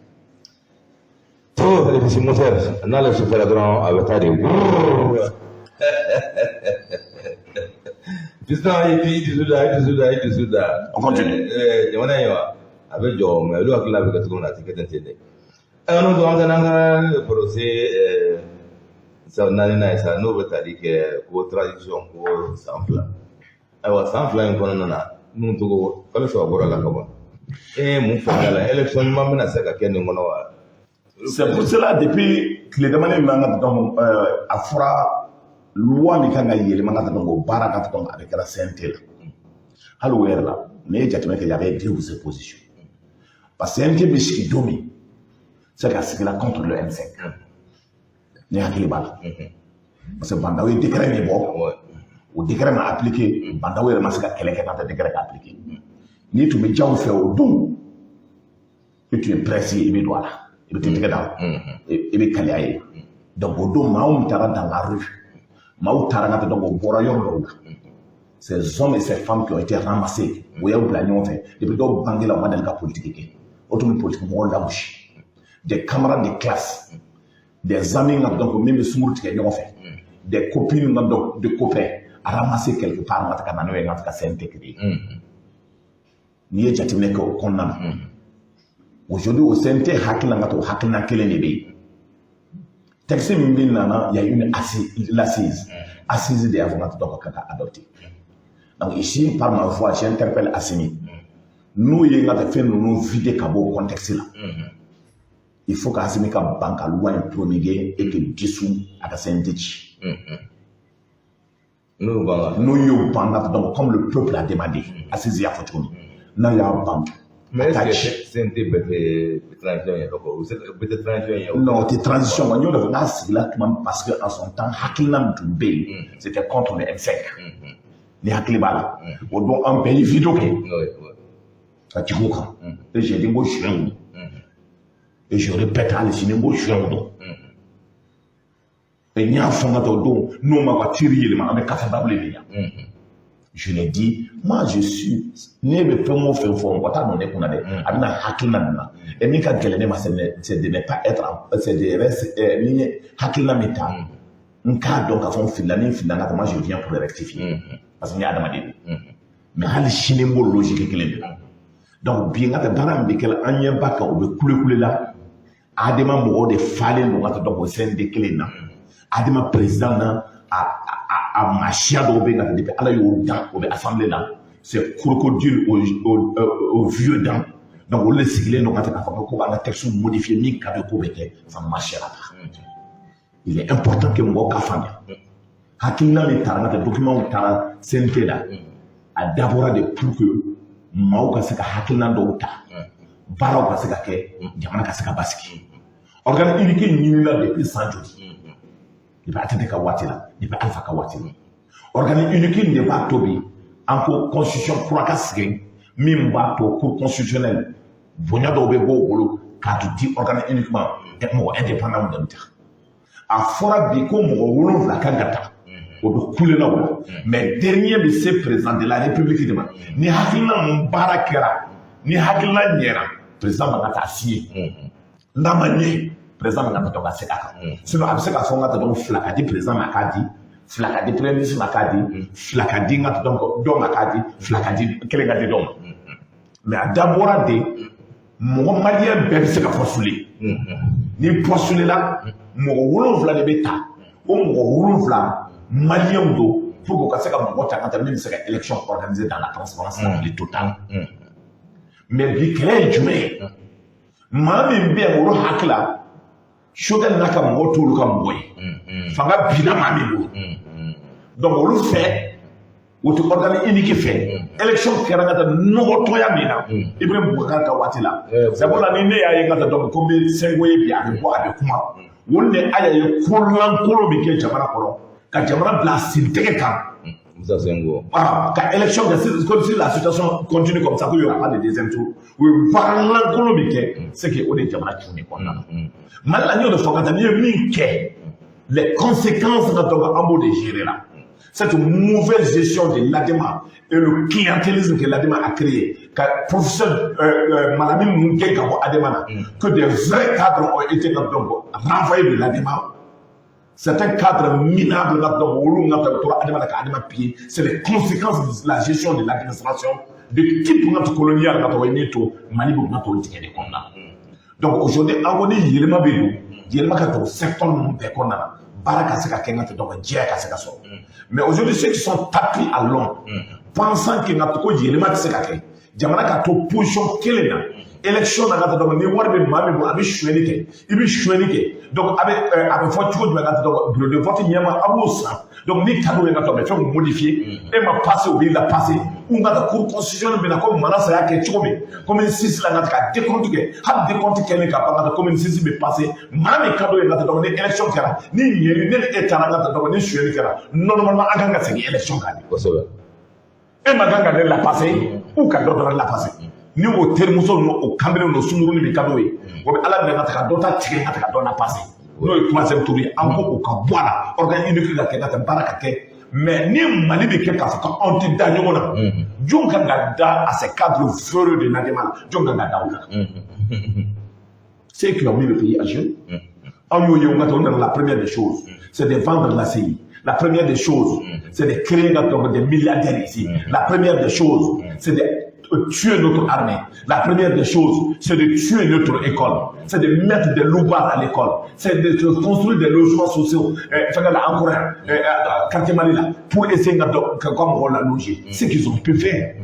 Oh, le moteur n'ale sufɛla dɔrɔn a bɛ taa de. Président, i dusu da, i dusu da, i dusu da. On continue. Jamana in wa a bɛ jɔ, mais olu hakili la bɛ kɛ cogo min na, a tɛ kɛ ten ten dɛ. Ayiwa, n'o don an ka n'an ka procès san naaninan ye sa, n'o bɛ tali kɛ ko transition ko san 2. Ayiwa, san 2 in kɔnɔna na, minnu tɔgɔ kalo 3 bɔra la ka ban. E ye mun faamuya la? Élection ɲuman bɛna se ka kɛ nin kɔnɔ wa? C'est pour cela, depuis tile damani min an ka donc a fɔra loi min kan ka yɛlɛma ka donc o baara ka donc a bɛ kɛra CNT la. Hali o yɛrɛ la, n'i ye jateminɛ kɛ, il y avait deux oppositions, parce que CNT bɛ sigi don min, c'est ka sigi la contre le M5, ni hakili b'a la, parce que Bah N'Daw ye décret min bɔ, o décret ma appliqué. Bah N'Daw yɛrɛ ma se ka kɛlɛ kɛ n'a tɛ décret ka appliqué. N'i tun bɛ jaw fɛ o don, i tun ye presse ye, i bɛ don a la, i bɛ tɛgɛ da, i bɛ kaliya ye. Donc o don, maa min taara dans la rue, maaw taara ka taa donc o bɔra yɔrɔ dɔw la, ces hommes et ces femmes qui ont été ramassés, o y'aw bila ɲɔgɔn fɛ depuis dɔw bange la, u ma deli ka politique kɛ, o tun bɛ politique mɔgɔw lagosi, des camarades de classe, des amis nka donc min bɛ sunkuru tigɛ ɲɔgɔn fɛ, des copines nka donc des copains ramassés quelque part nka ka na n'o ye nka ka CNT créer. N'i ye jateminɛ kɛ o kɔnɔna na, aujourd'hui o CNT hakilina ka to hakilina kelen de bɛ yen. Texte min bɛ nana, il y a une assise, l'assise assise de y'a fɔ ka donc ka ka adopté. Donc ici, par ma voix, j'interpelle Assimi. N'u ye n ka fɛn ninnu vider ka bɔ o contexte la, il faut que Assimi ka ban ka loi in promulguer et que dissous a ka CNT ci. N'u ban. N'u y'o ban ka donc comme le peuple a demandé, assise y'a fɔ cogo min, n'a y'a ban. Mais est-ce que CNT bɛɛ tɛ transition ye o bɛɛ tɛ transition ye? Non, o tɛ transition n y'o de fɔ n'a sigila tuma min, parce que en son temps, hakilina min tun bɛ yen, c'était contre le M5. Ni hakili b'a la, o don an bɛɛ ye vidéo kɛ ka jigin o kan et j'ai dit n ko juin. Et je répète, hali sini, n ko suyɛnw don. Et n y'a fɔ n ka taa o don, n'o ma ka tir yɛlɛma, an bɛ kafaba de yan. Je l'ai dit, moi je suis, ne bɛ fɛn o fɛn fɔ, mɔgɔ t'a nɔ ne kunna dɛ, a bɛna hakilina min na. Et min ka gɛlɛn ne ma, c'est de ne pas être, c'est de rester, ni ye hakilina min ta, n k'a dɔn k'a fɔ n filila, ni n filila n ka taa, moi je viens pour rectifier. Parce que n ye adamaden de ye. Mais hali sini n b'o logique kelen de la. Donc bi n ka taa baara min bɛ kɛ, an ɲɛ ba kan, o bɛ kule kule la. Adema mɔgɔw de falen don ka taa, donc o CNT kelen in na. Adema président na a maa siya dɔw bɛ yen ka depuis Ala y'o dan, o bɛ assemblée la. C'est crocodile au vieux dents. Donc olu de sigilen don ka taa k'a fɔ ko k'an ka texte modifier, min ka di ko bɛ kɛ, ça ne marchera pas. Il est important que mɔgɔw ka faamuya. Hakilina min taara, ka taa document taara CNT la, a dabɔra de pour que maaw ka se ka hakilina dɔw ta, baaraw ka se ka kɛ, jamana ka se ka basigi. Organe unique ɲinina depuis san joli? Depuis ATT ka waati la, depuis Alpha ka waati la. Organe unique in de b'a to bi an ko constitution kura ka sigi, min b'a to cour constitutionnelle bonya dɔw bɛ bɔ o bolo k'a to di organe unique ma, mɔgɔ indépendant de bɛ ta. A fɔra bi ko mɔgɔ 7 kan ka ta, o bɛ kule la o la, mais dernier bɛ se président de la République de ma. Ni hakilina mun baara kɛra, ni hakilina ɲɛna, président man ka taa signer. N'a ma ɲɛ, président man ka taa ka segin a kan. Sinon a bɛ se k'a fɔ n ka taa, donc fila ka di président ma k'a di, fila ka di premier ministre ma k'a di, fila ka di n ka donc dɔ ma k'a di, fila ka di, kelen ka di dɔ ma. Mais a dabɔra de mɔgɔ malien bɛɛ bɛ se ka postuler. Ni postuler la, mɔgɔ 7 de bɛ ta. O mɔgɔ 7 malienw don pour que u ka se ka mɔgɔ ta ka taa min bɛ se ka élection organiser dans la transparence la plus totale. Mais bi kɛlɛ ye jumɛn ye? Maa min bɛ yen, olu hakili la, Choguel n'a ka mɔgɔw t'olu ka mɔgɔ ye. Fanga binna maa min bolo, donc olu fɛ, o tɛ organe unique fɛ. Élection kɛra ka taa nɔgɔtɔya min na Ibrahim Boubacar ka waati la, c'est pour la ni ne y'a ye ka taa, donc ko n bɛ Sengo ye bi, a bɛ bɔ, a bɛ kuma. Olu de a y'a ye ko lankolon min kɛ jamana kɔnɔ, ka jamana bila sen tɛgɛ kan. Moussa Sengo. Voilà, ka élection kɛ, comme si la situation continue comme ça, qu'il y aura pas de deuxième tour. U ye baara lankolon min kɛ, c'est que o de ye jamana cun de kɔnɔna na. Mali la, n y'o de fɔ ka taa, n'i ye min kɛ, les conséquences ka, donc an b'o de gérer la. Cette mauvaise gestion de l'ADEMA et le clientélisme que l'ADEMA a créé, ka professeur Malamine ninnu gɛn ka bɔ ADEMA na, que des vrais cadres ont été donc renvoyés de l'ADEMA. Certains cadres minables, donc olu nga tora ADEMA la ka ADEMA piller, c'est les conséquences de la gestion de l'administration de type nga colonial nga to min to Mali bɛ nga to tigɛ de kɔnɔna na. Donc aujourd'hui, an ko ni yɛlɛma bɛ don, yɛlɛma ka don secteur ninnu bɛɛ kɔnɔna na, baara ka se ka kɛ, n ka tɛ, donc jɛya ka se ka sɔrɔ. Mais aujourd'hui, ceux qui sont tapis à l'ombre, pensant que nka ko yɛlɛma tɛ se ka kɛ, jamana ka to position kelen na, élection na ka taa, donc ni wari bɛ maa min bolo, a bɛ sonyɛli kɛ, i bɛ sonyɛli kɛ. Donc a bɛ fɔ cogo jumɛn ka taa, donc bureau de vote ɲɛma a b'o san. Donc ni cadeau ye ka taa, bɛ fɛnw modifier, e ma passé, o b'i la passé, ou ka taa cour constitutionnelle bɛ na ko Manassa y'a kɛ cogo min, commune 6 la, ka taa ka décompte kɛ, hali décompte kɛlen ka ban, ka taa commune 6 bɛ passé, maa min cadeau ye ka taa. Donc ni élection kɛra, ni ɲɛli ne ni e taara ka taa, donc ni sonyɛli kɛra, normalement an kan ka segin élection kan de. E ma kan ka ne la passé ou ka dɔ dɔrɔn la passé. Ni o terimuso ninnu, o kanbelen n'o sunkurunin min ka d'o ye, o bɛ Ala minɛ ka ka dɔ ta tigɛ ka ka dɔ la passé, n'o ye troisième tour ye. An ko o ka bɔ a la, organe unique ka kɛ, ka taa baara ka kɛ. Mais ni Mali bɛ kɛ k'a fɔ ko anw tɛ da ɲɔgɔn na, jɔn kan ka da à ces cadres véreux de l'ADEMA la? Jɔn kan ka da o la? Ceux qui ont mis le pays à genoux. Anw y'o ye, o ka taa o nana, la première des choses, c'est de vendre l'ACI. La première des choses, c'est de créer donc des milliardaires ici. La première des choses, c'est de tuer notre armée. La première des choses, c'est de tuer notre école. C'est de mettre des loupards à l'école. C'est de construire des logements sociaux, faire la encore quartier Mali là, pour essayer de comme on l'a loger. Ce qu'ils ont pu faire.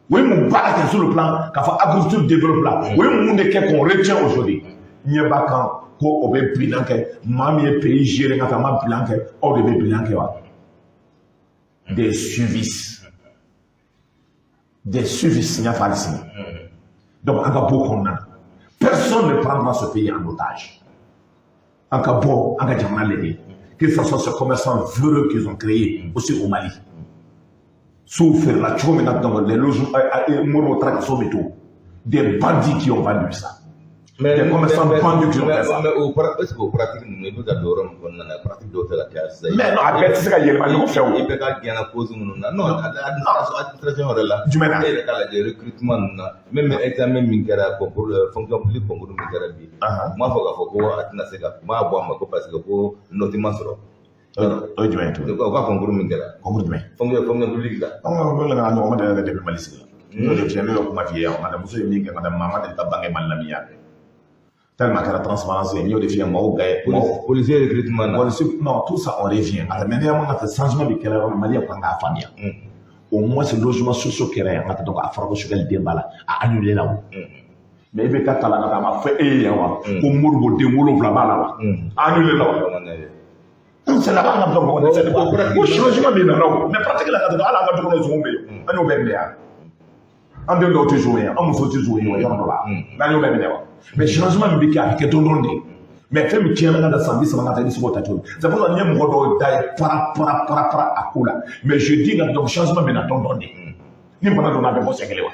Oui, mon baara kɛ sur le plan k'a fɔ agriculture développe la. O ye mun de kɛ qu'on retient aujourd'hui? Ɲɛ b'a kan ko o bɛ bilan kɛ, maa min ye pays gérer ka taa ma bilan kɛ, aw de bɛ bilan kɛ wa? Des suivistes. Des suivistes, n y'a fɔ hali sini. Donc an ka bɔ o kɔnɔna na. Personne ne prendra ce pays en otage. An ka bɔ, an ka jamana lajɛ. Que ce soit ce commerçant véreux qu'ils ont créé aussi au Mali. Sow feerela cogo min na, donc les logements, Modibo taara ka so min to, des bandits qui ont vendu ça. Des commerçants vendus qui ont fait ça. Mais o est-ce que o pratique ninnu, i bɛ ka don yɔrɔ min kɔnɔna na, pratique dɔw tɛ ka kɛ sisan? Mais non, a bɛɛ tɛ se ka yɛlɛma ɲɔgɔn fɛ o. I bɛ ka gɛnna cause minnu na, non, administration yɛrɛ la. Jumɛn na? E yɛrɛ k'a lajɛ recrutement ninnu na, même examen min kɛra, concours fonction publique, concours min kɛra bi, u m'a fɔ k'a fɔ ko a tɛna se ka, u m'a bɔ a ma ko parce que ko note ma sɔrɔ. O ye jumɛn ye tuguni? U ka concours min kɛra. Concours jumɛn? Fonction publique la. An ka concours la, a ɲɔgɔn ma deli ka kɛ depuis Mali sigi la. N'o de filɛ, ne y'o kuma f'i ye yan, muso ye min kɛ, madame, maa ma deli ka bange Mali la min y'a kɛ. Tellement kɛra transparence ye, n y'o de f'i ye, maaw bɛɛ. Policier recrutement na. Policier, non, tout ça, on revient. Attends, mais néanmoins, ka changement bɛ kɛra yɔrɔ min, Maliyɛnw kan k'a faamuya. Au moins, logement sociaux kɛra yan, ka taa, donc a fɔra ko Choguel den b'a la, a annulé la o. Mais i bɛ ka kalan ka taa, a ma fɔ e ye yan wa, ko Modibo den 7 b'a la wa? Annulé la wa? Donc c'est là-bas an ka mɔgɔ dɛsɛ quoi. Ko changement min nana o, mais pratique la ka taa, hali an ka du kɔnɔ zon bɛ yen, an y'o bɛɛ minɛ yan. An den dɔw tɛ zon ye, an muso tɛ zon ye o yɔrɔ dɔ la. N'an y'o bɛɛ minɛ wa? Mais changement min bɛ kɛ, a bɛ kɛ dɔɔnin dɔɔnin de. Mais fɛn min tiɲɛna ka da san 30 ka taa, i bɛ se k'o ta cogo di? C'est pour ça n ye mɔgɔ dɔw da ye para para para para a ko la. Mais je dis que donc changement bɛ na dɔɔnin dɔɔnin de. Ni bana donna, a bɛ bɔ siɲɛ kelen wa?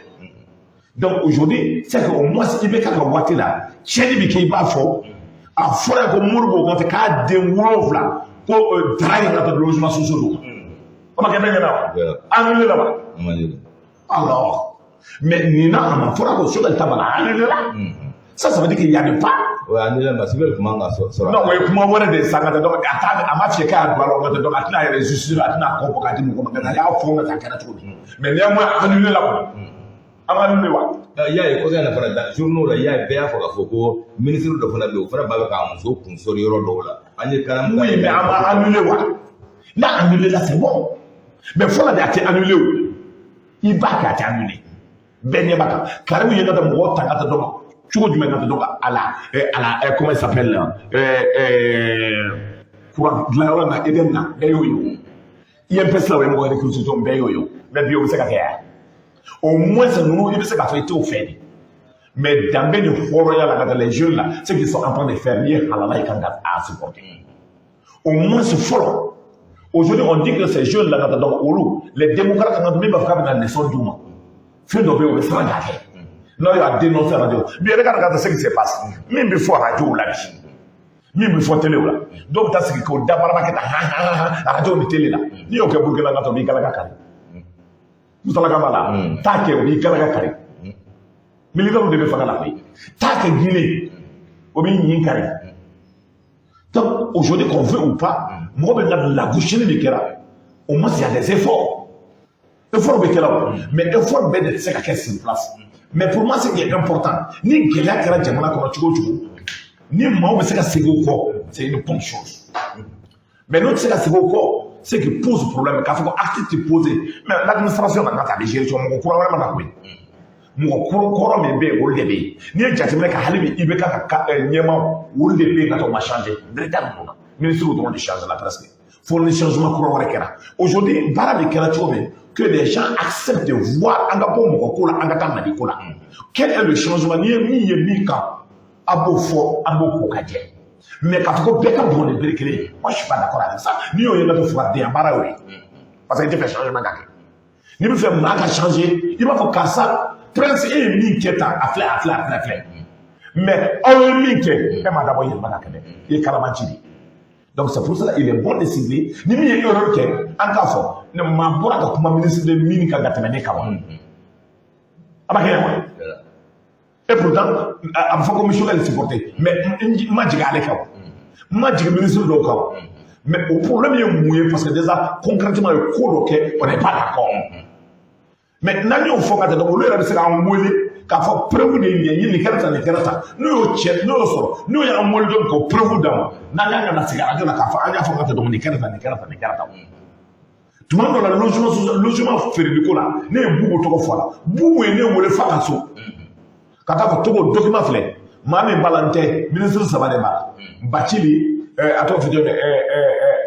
Donc aujourd'hui, c'est que au moins i bɛ k'a ka waati la, tiɲɛni bɛ kɛ, i b'a fɔ. A fɔra ko Modibo ka fɛ k'a den 7 ko dara ye ka taa logement sociaux don. O ma kɛ bɛɛ ɲɛna wa? Annulé la wa? Alors, mais nin na, a ma fɔra ko Choguel ta b'a la, annulé la. Ça veut dire qu'il y a des pas. Ouais, annulé la, Choguel tun man ka sɔrɔ. Non, o ye kuma wɛrɛ de ye sa, ka taa, donc a t'a, a ma fiyɛ k'a y'a don a la, ka taa, donc a tɛna a yɛrɛ justice la, a tɛna a kɔ bɔ k'a di mɔgɔ ma, nka a y'a fɔ ka taa, a kɛra cogo di? Mais néanmoins, annulé la kɔni. An ma annulé wa? I y'a ye kɔsɛbɛ in na fana, dans journaux la, i y'a ye, bɛɛ y'a fɔ k'a fɔ ko ministre dɔ fana bɛ yen, o fana ba bɛ k'a muso kun sɔri yɔrɔ dɔw la. An ye kalan. Oui, mais an ma annulé wa? N'a annulé la, c'est bon. Mais fɔlɔ de, a tɛ annulé o. I b'a kɛ, a tɛ annulé. Bɛɛ ɲɛ b'a kan. Karimu ye ka taa mɔgɔw ta ka taa dɔn cogo jumɛn ka taa dɔn à la comment il s'appelle là, courant dilanyɔrɔ na, EDM na, bɛɛ y'o ye o. INPS la, o ye mɔgɔ recruter cogo min, bɛɛ y'o ye o. Mais bi, o bɛ se ka kɛ yan? Au moins ninnu, i bɛ se k'a fɔ i t'o fɛ de. Mais danbe ni hɔrɔnya la, ka taa les jeunes là, ce qu'ils sont en train de faire, n'i ye halala, i kan ka a supporter. Au moins fɔlɔ, aujourd'hui on dit que ces jeunes là, ka taa, donc olu, les démocrates, ka min b'a fɔ k'a bɛna leçon d'u ma, fɛn dɔ bɛ yen, o bɛ siran k'a kɛ. N'aw y'a dénoncé radio bi, regarde ce qui se passe, min bɛ fɔ radio la bi, min bɛ fɔ télé la, dɔw bɛ taa sigi k'o dabaraba kɛ tan han han han radio ni télé la. N'i y'o kɛ Burukina, ka tɔ b'i galaka kari. Musalaka b'a la, t'a kɛ, o b'i galaka kari. Militaires de bɛ fanga la koyi. T'a kɛ Guinée, o b'i ɲin kari. Donc aujourd'hui, qu'on veut ou pas, mɔgɔ bɛ ka lagosili de kɛra. Au moins il y a des efforts, effort bɛ kɛra o, mais effort bɛɛ de tɛ se ka kɛ sur place. Mais pour moi, ce qui est important, ni gɛlɛya kɛra jamana kɔnɔ cogo o cogo, ni maaw bɛ se ka segin o kɔ, c'est une bonne chose. Mais n'o tɛ se ka segin o kɔ, ce qui pose problème, k'a fɔ ko acte tɛ posé, mais l'administration nana ta, a bɛ gérer cogo, mɔgɔ kura wɛrɛ ma na koyi. Mɔgɔ kɔrɔ kɔrɔ min bɛ yen, olu de bɛ yen. N'i ye jateminɛ kɛ, hali bi IBK ka ɲɛmaaw, olu de bɛ yen ka taa, o ma changer. Directeur ninnu na, ministre dɔrɔn de change la presque. Fo ni changement kura wɛrɛ kɛra. Aujourd'hui, baara de kɛra cogo min que les gens acceptent de voir, an ka bɔ mɔgɔ ko la, an ka taa Mali ko la. Quel est le changement? N'i ye min ye min kan, a b'o fɔ, an b'o ko ka jɛ. Mais k'a fɔ ko bɛɛ ka bugɔ ni bere kelen ye, moi je suis pas d'accord avec ça. N'i y'o ye, ka to fugadenya baara y'o ye, parce que i tɛ fɛ changement ka kɛ. N'i bɛ fɛ maa ka changer, i b'a fɔ karisa, prince, e ye min kɛ tan, a filɛ, a filɛ, a filɛ, a filɛ. Mais aw ye min kɛ, e m'a dabɔ yɛlɛma ka kɛ dɛ, i ye kalabanci de ye. Donc c'est pour cela il est bon de cibler. Ni min ye erreur kɛ, an k'a fɔ. Ne maa bɔra ka kuma ministre de mine kan ka tɛmɛ ne kan wa? A ma kɛ wa? Et pourtant a bɛ fɔ ko mission est supporté, mais n ma jigin ale kan wa? N ma jigin ministre dɔw kan wa? Mais o problème ye mun ye? Parce que déjà concrètement, ye ko dɔ kɛ, on n'est pas d'accord. Mais n'an y'o fɔ ka tɛmɛ, olu yɛrɛ bɛ se k'an wele k'a fɔ preuve de ye nin ye, nin kɛra tan, nin kɛra tan. N'u y'o cɛ, n'o y'o sɔrɔ, n'u y'an wele don k'o preuve d'an ma, n'an y'an ka na sigi arajo la k'a fɔ an y'a fɔ ka tɛmɛ, nin kɛra tan, nin kɛra tan, nin kɛra tan. Tuma dɔ la, logement social, logement feereli ko la, ne ye Bubu tɔgɔ fɔ a la. Bubu ye ne wele f'a ka so ka taa fɔ Togo, document filɛ, maa min b'a la, n tɛ, ministre saba de b'a la, Bacili, a tɔgɔ fɔ jɔn,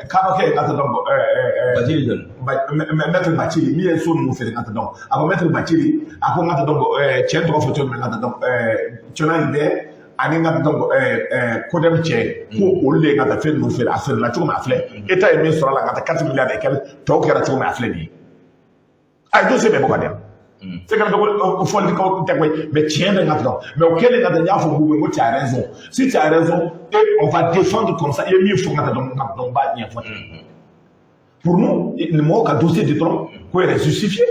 kadɔkɛ ka taa, donc Bacili jɔn? Maître Bacili min ye so ninnu feere ka taa, donc a ko maître Bacili, a ko n ka taa, donc cɛ tɔgɔ fɔ cogo min ka taa, donc cɛna in bɛɛ ani n ka taa, donc CODEM cɛ, ko olu de ye ka taa fɛn ninnu feere, a feerela cogo min, a filɛ, État ye min sɔrɔ a la ka taa 4 milliards et quelques, tɔw kɛra cogo min, a filɛ nin ye. A ye dossier bɛɛ bɔ ka di yan. C'est que ko fɔli ko tɛ koyi, mais tiɲɛ bɛ n ka dɔrɔn. Mais o kɛlen ka taa, n y'a fɔ Boubou ko tu as raison. Si tu as raison et on va défendre comme ça, i ye min fɔ ka taa, donc n b'a ɲɛfɔ ten. Pour nous, mɔgɔw ka dossier di dɔrɔn ko yɛrɛ justifié,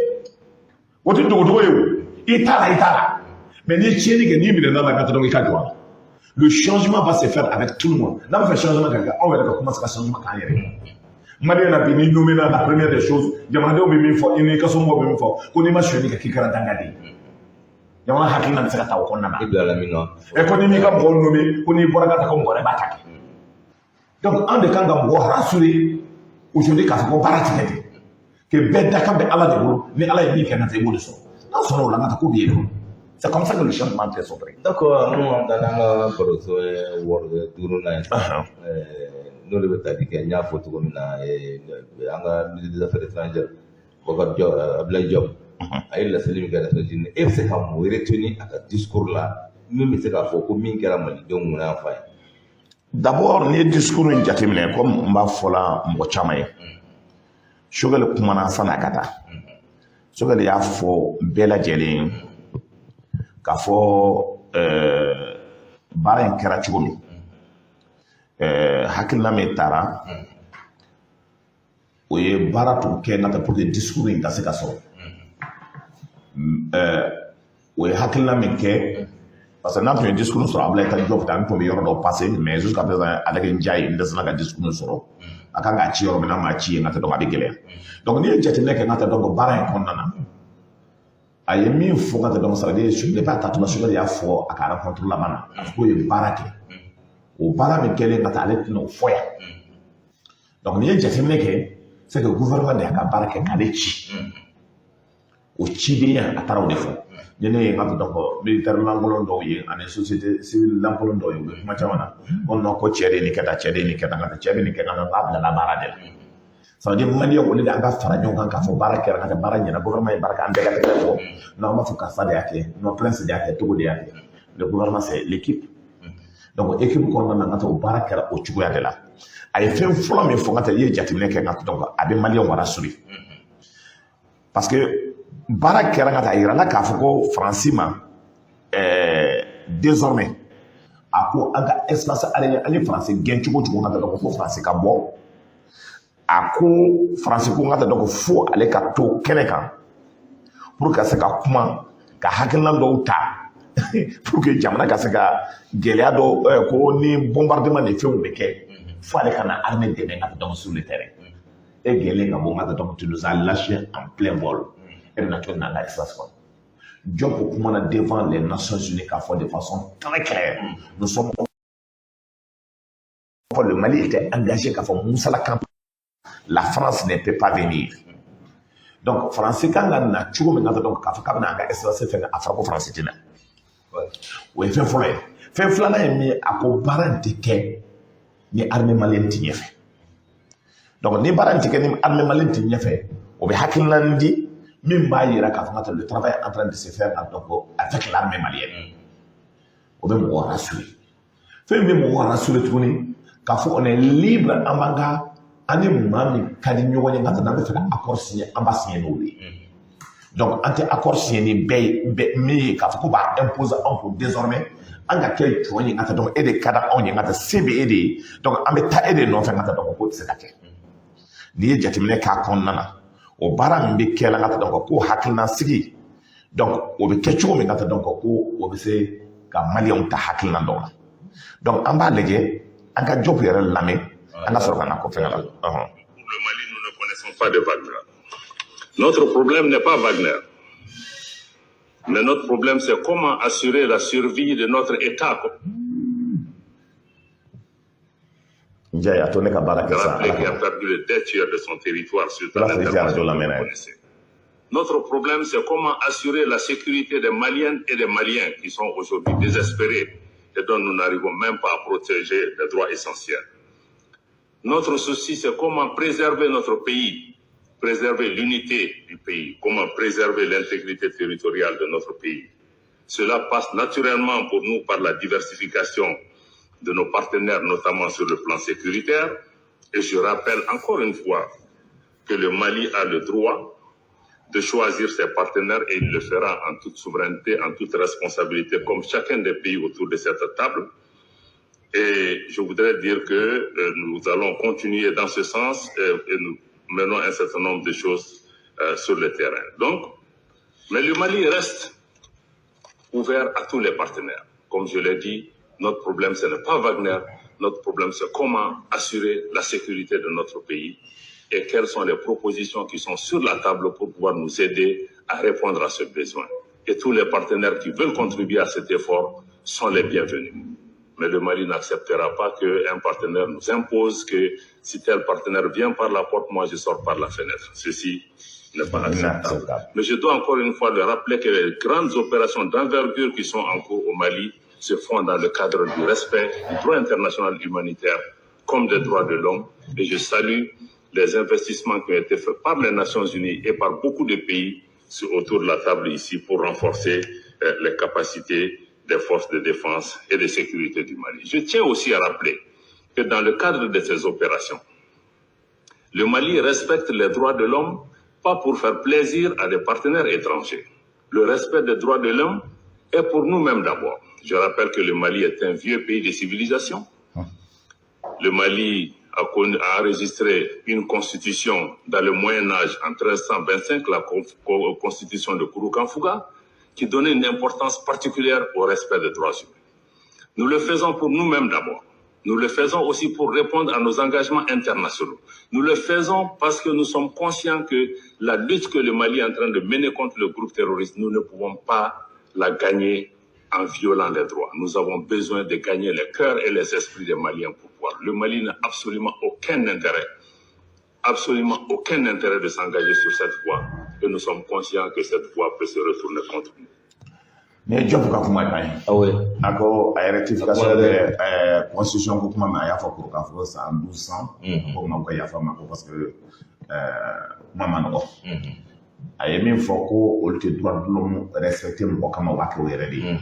o tɛ dogodogo ye. O i t'a la, i t'a la, mais n'i ye tiɲɛni kɛ, n'i minɛna la ka taa, donc i ka jɔ a la. Le changement va se faire avec tout le monde. N'a bɛ fɛ changement ka kɛ, aw yɛrɛ ka commencer ka changement k'an yɛrɛ ye. Malien na bi, n'i nommé na, la première des choses, jamanadenw bɛ min fɔ, i n'i ka somɔgɔw bɛ min fɔ, ko n'i ma sonyali kɛ, k'i kɛra dangaden ye. Jamana hakilina bɛ se ka ta o kɔnɔna na. I bilala min nɔ. Ɛ, ko n'i m'i ka mɔgɔw nommé, ko n'i bɔra ka taa, ko mɔgɔ wɛrɛ b'a ta kɛ. Donc an de kan ka mɔgɔ rassurer aujourd'hui k'a fɔ ko baara ti kɛ ten, que bɛɛ dakan bɛ Ala de bolo. Ni Ala ye min kɛ ka taa, i b'o de sɔrɔ. N'a sɔnna o la, ka taa ko bɛ yen nɔ. C'est comme ça que le changement peut s'opérer. D'accord, minnu an taa n'an ka baroso ye wɔɔrɔ duurunan ye sisan, n'o de bɛ tali kɛ, n y'a fɔ cogo min na, an ka ministre des Affaires étrangères, Boubacar Diop, Abdoulaye Diop, a ye laseli min kɛ Nations Unies. E bɛ se ka mun retenir a ka discours la, min bɛ se k'a fɔ ko min kɛra malidenw kunna yan fan ye? D'abord, n'i ye discours in jateminɛ, comme n b'a fɔla mɔgɔ caman ye, Choguel kumana san'a ka taa. Choguel y'a fɔ bɛɛ lajɛlen k'a fɔ baara in kɛra cogo min, hakilina min taara, o ye baara tun kɛ n ka pour que discours in ka se ka sɔrɔ. O ye hakilina min kɛ, parce que n'an tun ye discours sɔrɔ, Abdoulaye ta Diop ta, an tun bɛ yɔrɔ dɔ passé. Mais jusqu'à présent, avec Ndiaye, n dɛsɛla ka discours sɔrɔ. A kan k'a ci yɔrɔ min na, m'a ci yen ka taa, donc a bɛ gɛlɛya. Donc n'i ye jateminɛ kɛ, n ka taa, donc baara in kɔnɔna na, a ye min fɔ ka taa, donc ça veut dire depuis a taatɔ, Choguel y'a fɔ a ka rencontre laban na, a fɔ k'o ye baara kɛ. O baara min kɛlen ka taa, ale tɛna o fɔ yan. Donc n'i ye jateminɛ kɛ, c'est que gouvernement de y'a ka baara kɛ k'ale ci. O cidenya, a taara o de fɔ. Ni ne ye n ka donc militaire lankolon dɔw ye ani société civile lankolon dɔw ye, u bɛ kuma caman na ko non, ko cɛ de ye nin kɛ tan, cɛ de ye nin kɛ tan, ka taa, cɛ bɛ nin kɛ tan, k'a bilala baara de la. Ça veut dire Maliyɛnw, olu de an ka fara ɲɔgɔn kan k'a fɔ baara kɛra ka taa, baara ɲɛna, gouvernement ye baara kɛ, an bɛɛ ka tɛgɛ fɔ. Non, an b'a fɔ karisa de y'a kɛ, non, prince de y'a kɛ, Togo de y'a kɛ. Le gouvernement, c'est l'équipe. Donc équipe kɔnɔna na, n ka taa, o baara kɛra o cogoya de la. A ye fɛn fɔlɔ min fɔ, n ka taa, i ye jateminɛ kɛ, n ka donc a bɛ Maliyɛnw rassurer, parce que baara kɛra ka taa, a yirala k'a fɔ ko Faransi ma, désormais, a ko an ka espace aérien, an ye Faransi gɛn cogo o cogo, n ka taa, donc ko Faransi ka bɔ. A ko Faransi ko, n ka taa, donc fo ale ka to kɛnɛ kan pour ka se ka kuma, ka hakilina dɔw ta pour que jamana ka se ka gɛlɛya dɔw, ko ni bombardement ni fɛnw bɛ kɛ, fo ale ka na armée dɛmɛ ka taa, donc sur le terrain. E gɛlɛn ka bɔ, n ka taa, donc tu nous as lâché en plein vol, e bɛna cogo min na an ka espace kɔnɔ. Diop kumana devant les Nations Unies k'a fɔ de façon très claire, nous sommes, le Mali était engagé k'a fɔ Moussa, la France ne peut pas venir. Donc Faransi kan ka na cogo min na, donc k'a fɔ k'a bɛna an ka espace fɛn, a fɔra ko Faransi tɛ na. O ye fɛn fɔlɔ ye. Fɛn filanan ye min ye, a ko baara in tɛ kɛ ni armée malienne ti ɲɛfɛ. Donc ni baara in tɛ kɛ ni armée malienne ti ɲɛfɛ, o bɛ hakilina di min b'a yira k'a fɔ ka le travail est en train de se faire, donc avec l'armée malienne. O bɛ mɔgɔ rassurer. Fɛn min bɛ mɔgɔ rassurer tuguni, k'a fɔ on est libre, an b'an ka, an ni maa min ka di ɲɔgɔn ye ka taa, n'an bɛ fɛ ka accord signer, an b'a signer n'o ye. Donc an tɛ accord signer ni bɛɛ ye, bɛɛ min ye k'a fɔ ko b'a imposer anw kun désormais an ka kɛ jɔn ye ka taa. Donc e de ka di anw ye ka taa, se bɛ e de ye, donc an bɛ taa e de nɔfɛ ka taa. Donc k'o tɛ se ka kɛ. N'i ye jateminɛ k'a kɔnɔna na, o baara min bɛ kɛ la ka taa, donc ko hakilina sigi, donc o bɛ kɛ cogo min ka taa, donc ko o bɛ se ka Maliyɛnw ta hakilina dɔw la. Donc an b'a lajɛ, an ka Diop yɛrɛ lamɛn, an ka sɔrɔ ka na kɔfɛ la. Pour le Mali, nous ne connaissons pas de Wagner. Notre problème n'est pas Wagner. Mais notre problème, c'est comment assurer la survie de notre État. Ndiaye, a to ne ka baara kɛ sa. Rappeler qui a perdu le deux tiers de son territoire suite à l'intervention que vous connaissez. Notre problème, c'est comment assurer la sécurité des Maliennes et des Maliens qui sont aujourd'hui désespérés et dont nous n'arrivons même pas à protéger les droits essentiels. Notre souci, c'est comment préserver notre pays, préserver l'unité du pays, comment préserver l'intégrité territoriale de notre pays. Cela passe naturellement pour nous par la diversification de nos partenaires, notamment sur le plan sécuritaire. Et je rappelle encore une fois que le Mali a le droit de choisir ses partenaires et il le fera en toute souveraineté, en toute responsabilité, comme chacun des pays autour de cette table. Et je voudrais dire que nous allons continuer dans ce sens et nous menons un certain nombre de choses sur le terrain. Donc, mais le Mali reste ouvert à tous les partenaires. Comme je l'ai dit, notre problème, ce n'est pas Wagner. Notre problème, c'est comment assurer la sécurité de notre pays et quelles sont les propositions qui sont sur la table pour pouvoir nous aider à répondre à ce besoin. Et tous les partenaires qui veulent contribuer à cet effort sont les bienvenus. Mais le Mali n'acceptera pas qu'un partenaire nous impose que si tel partenaire vient par la porte, moi je sors par la fenêtre. Ceci n'est pas acceptable. Mais je dois encore une fois le rappeler que les grandes opérations d'envergure qui sont en cours au Mali se font dans le cadre du respect du droit international humanitaire comme des droits de l'homme. Et je salue les investissements qui ont été faits par les Nations Unies et par beaucoup de pays autour de la table ici pour renforcer les capacités des forces de défense et de sécurité du Mali. Je tiens aussi à rappeler que dans le cadre de ces opérations, le Mali respecte les droits de l'homme, pas pour faire plaisir à des partenaires étrangers. Le respect des droits de l'homme est pour nous-mêmes d'abord. Je rappelle que le Mali est un vieux pays de civilisation. Le Mali a enregistré une constitution dans le Moyen-Âge en 1325, la constitution de Kurukanfuga, qui donnait une importance particulière au respect des droits humains. Nous le faisons pour nous-mêmes d'abord. Nous le faisons aussi pour répondre à nos engagements internationaux. Nous le faisons parce que nous sommes conscients que la lutte que le Mali est en train de mener contre le groupe terroriste, nous ne pouvons pas la gagner en violant les droits. Nous avons besoin de gagner les cœurs et les esprits des Maliens pour pouvoir. Le Mali n'a absolument aucun intérêt de s'engager sur cette voie. Et nous sommes conscients que cette voie peut se retourner contre nous. Mais Diop ka kuma kan ye. Ah oui. A ko a ye rectification kɛ constitution ko kuma min a y'a fɔ ko k'a fɔ san 1200. Ko ma ko yafa ma ko parce que kuma ma nɔgɔ. A ye min fɔ ko olu tɛ droit de l'homme respecter mɔgɔ kama u b'a kɛ o yɛrɛ de ye.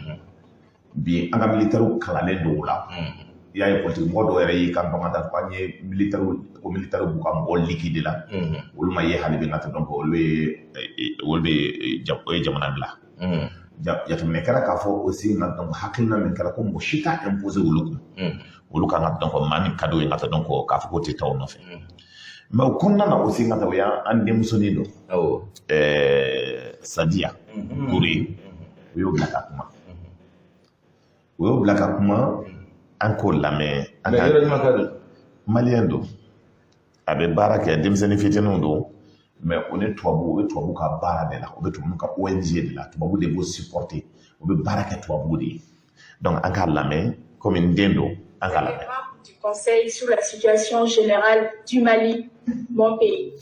Bi an ka militaires kalannen don o la. I y'a ye politique mɔgɔ dɔw yɛrɛ y'i kan dɔn ka taa fɔ an ye militaires ko militaires b'u ka mɔgɔ liquide la. Olu ma ye hali bi n ka tɛ donc olu ye jamana bila. Jateminɛ kɛra k'a fɔ aussi nka donc hakilina min kɛra ko mɔgɔ si t'a imposer olu kun. Olu kan ka donc maa min ka d'o ye nka tɛ donc k'a fɔ k'o tɛ taa o nɔfɛ. Mais o kɔnɔna na aussi nka tɛ o y'an denmusonin dɔ. Awɔ. Sadia Touré o y'o bila ka kuma. O y'o bila ka kuma an k'o lamɛn. Mais yɔrɔ jumɛn ka don? Malien don. A bɛ baara kɛ denmisɛnnin fitininw don. Mais o ni tubabu o bɛ tubabu ka baara de la, o bɛ tubabu ka ONG de la, tubabu de b'o supporter, o bɛ baara kɛ tubabu de ye. Donc an k'a lamɛn komi n den don, an k'a lamɛn. Du Conseil sur la situation générale du Mali, mon pays.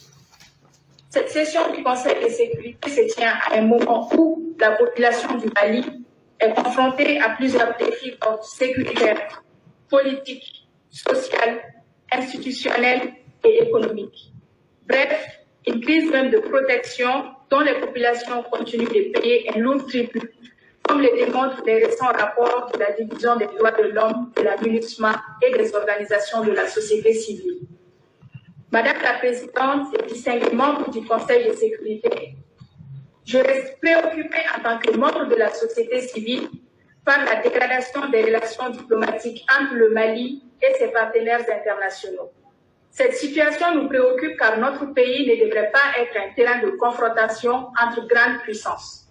Cette session du Conseil de sécurité se tient à un moment où la population du Mali est confrontée à plusieurs défis d'ordre sécuritaire, politique, social, institutionnel et économique. Bref, une crise même de protection dont les populations continuent de payer un lourd tribut, comme le démontrent les récents rapports de la Division des droits de l'homme, de la MINUSMA et des organisations de la société civile. Madame la Présidente et distingués membres du Conseil de sécurité, je reste préoccupée en tant que membre de la société civile par la dégradation des relations diplomatiques entre le Mali et ses partenaires internationaux. Cette situation nous préoccupe car notre pays ne devrait pas être un terrain de confrontation entre grandes puissances.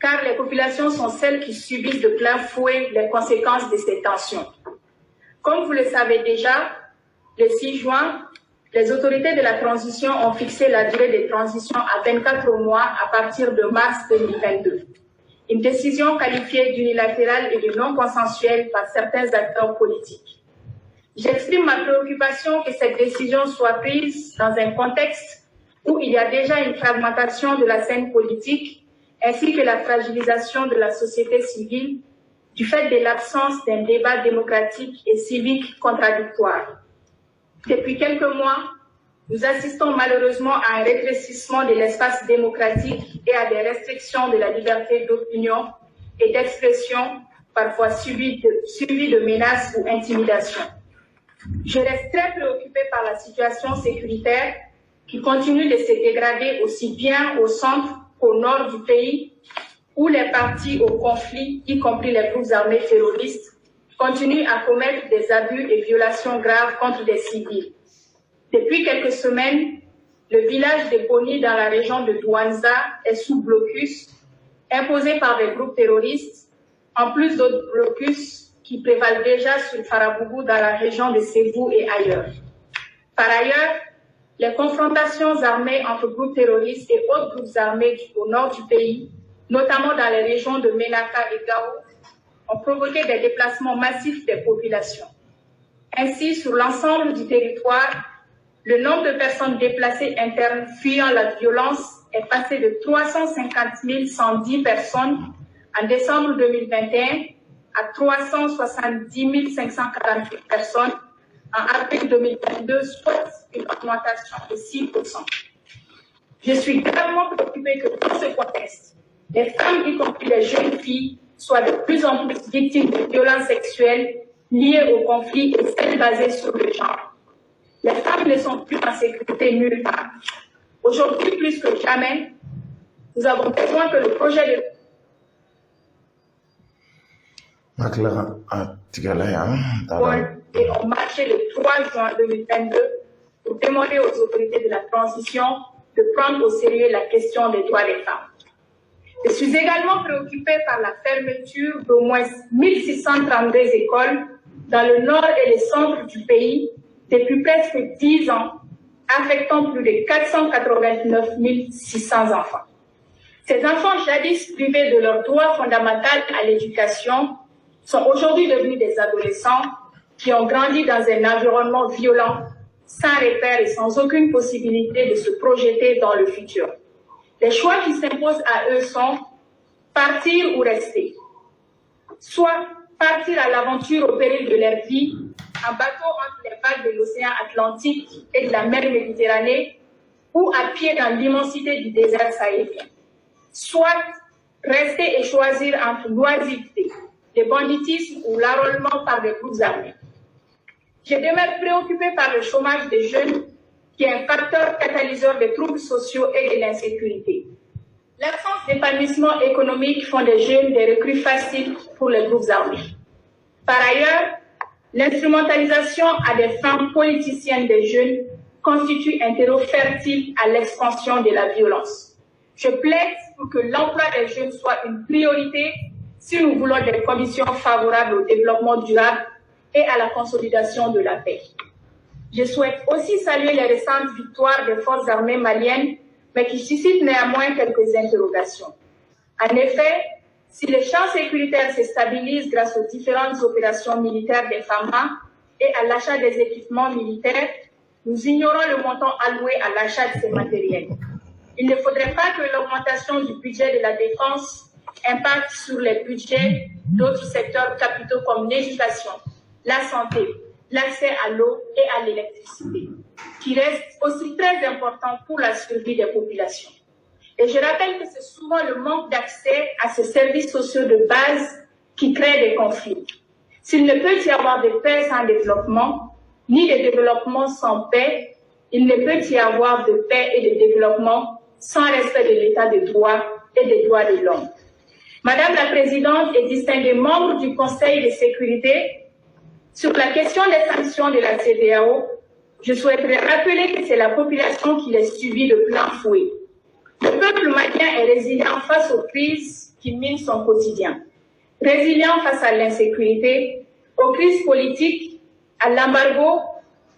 Car les populations sont celles qui subissent de plein fouet les conséquences de ces tensions. Comme vous le savez déjà, le 6 juin, les autorités de la transition ont fixé la durée de transition à 24 mois à partir de mars 2022. Une décision qualifiée d'unilatérale et de non consensuelle par certains acteurs politiques. J'exprime ma préoccupation que cette décision soit prise dans un contexte où il y a déjà une fragmentation de la scène politique ainsi que la fragilisation de la société civile du fait de l'absence d'un débat démocratique et civique contradictoire. Depuis quelques mois, nous assistons malheureusement à un rétrécissement de l'espace démocratique et à des restrictions de la liberté d'opinion et d'expression, parfois suivies de menaces ou intimidations. Je reste très préoccupée par la situation sécuritaire qui continue de se dégrader aussi bien au centre qu'au nord du pays, où les parties au conflit, y compris les groupes armés terroristes, continuent à commettre des abus et violations graves contre des civils. Depuis quelques semaines, le village de Boni dans la région de Douentza est sous blocus imposé par des groupes terroristes, en plus d'autres blocus qui prévalent déjà sur Farabougou dans la région de Ségou et ailleurs. Par ailleurs, les confrontations armées entre groupes terroristes et autres groupes armés au nord du pays, notamment dans les régions de Ménaka et Gao, ont provoqué des déplacements massifs des populations. Ainsi, sur l'ensemble du territoire, le nombre de personnes déplacées internes fuyant la violence est passé de 350 110 personnes en décembre 2021 à 370 548 personnes en avril 2022, soit une augmentation de 6%. Je suis gravement préoccupée que dans ce contexte, les femmes, y compris les jeunes filles, soient de plus en plus victimes de violences sexuelles liées au conflit et celles basées sur le genre. Les femmes ne sont plus en sécurité nulle part. Aujourd'hui, plus que jamais, nous avons besoin que le projet de et ont marché le 3 juin 2022 pour demander aux autorités de la transition de prendre au sérieux la question des droits des femmes. Je suis également préoccupée par la fermeture d'au moins 1632 écoles dans le nord et le centre du pays depuis presque 10 ans, affectant plus de 489 600 enfants. Ces enfants jadis privés de leur droit fondamental à l'éducation sont aujourd'hui devenus des adolescents qui ont grandi dans un environnement violent, sans repère et sans aucune possibilité de se projeter dans le futur. Les choix qui s'imposent à eux sont partir ou rester. Soit partir à l'aventure au péril de leur vie, en bateau entre les vagues de l'océan Atlantique et de la mer Méditerranée, ou à pied dans l'immensité du désert sahélien. Soit rester et choisir entre l'oisiveté, le banditisme ou l'enrôlement par des groupes armés. Je demeure préoccupée par le chômage des jeunes, qui est un facteur catalyseur des troubles sociaux et de l'insécurité. L'absence d'épanouissement économique font des jeunes des recrues faciles pour les groupes armés. Par ailleurs, l'instrumentalisation à des fins politiciennes des jeunes constitue un terreau fertile à l'expansion de la violence. Je plaide pour que l'emploi des jeunes soit une priorité si nous voulons des conditions favorables au développement durable et à la consolidation de la paix. Je souhaite aussi saluer les récentes victoires des forces armées maliennes, mais qui suscitent néanmoins quelques interrogations. En effet, si les champs sécuritaires se stabilisent grâce aux différentes opérations militaires des FAMA et à l'achat des équipements militaires, nous ignorons le montant alloué à l'achat de ces matériels. Il ne faudrait pas que l'augmentation du budget de la défense impacte sur les budgets d'autres secteurs capitaux comme l'éducation, la santé, l'accès à l'eau et à l'électricité, qui reste aussi très important pour la survie des populations. Et je rappelle que c'est souvent le manque d'accès à ces services sociaux de base qui crée des conflits. S'il ne peut y avoir de paix sans développement, ni de développement sans paix, il ne peut y avoir de paix et de développement sans respect de l'état de droit et des droits de l'homme. Madame la Présidente et distinguée membre du Conseil de sécurité, sur la question des sanctions de la CEDEAO, je souhaiterais rappeler que c'est la population qui les subit de plein fouet. Le peuple malien est résilient face aux crises qui minent son quotidien. Résilient face à l'insécurité, aux crises politiques, à l'embargo,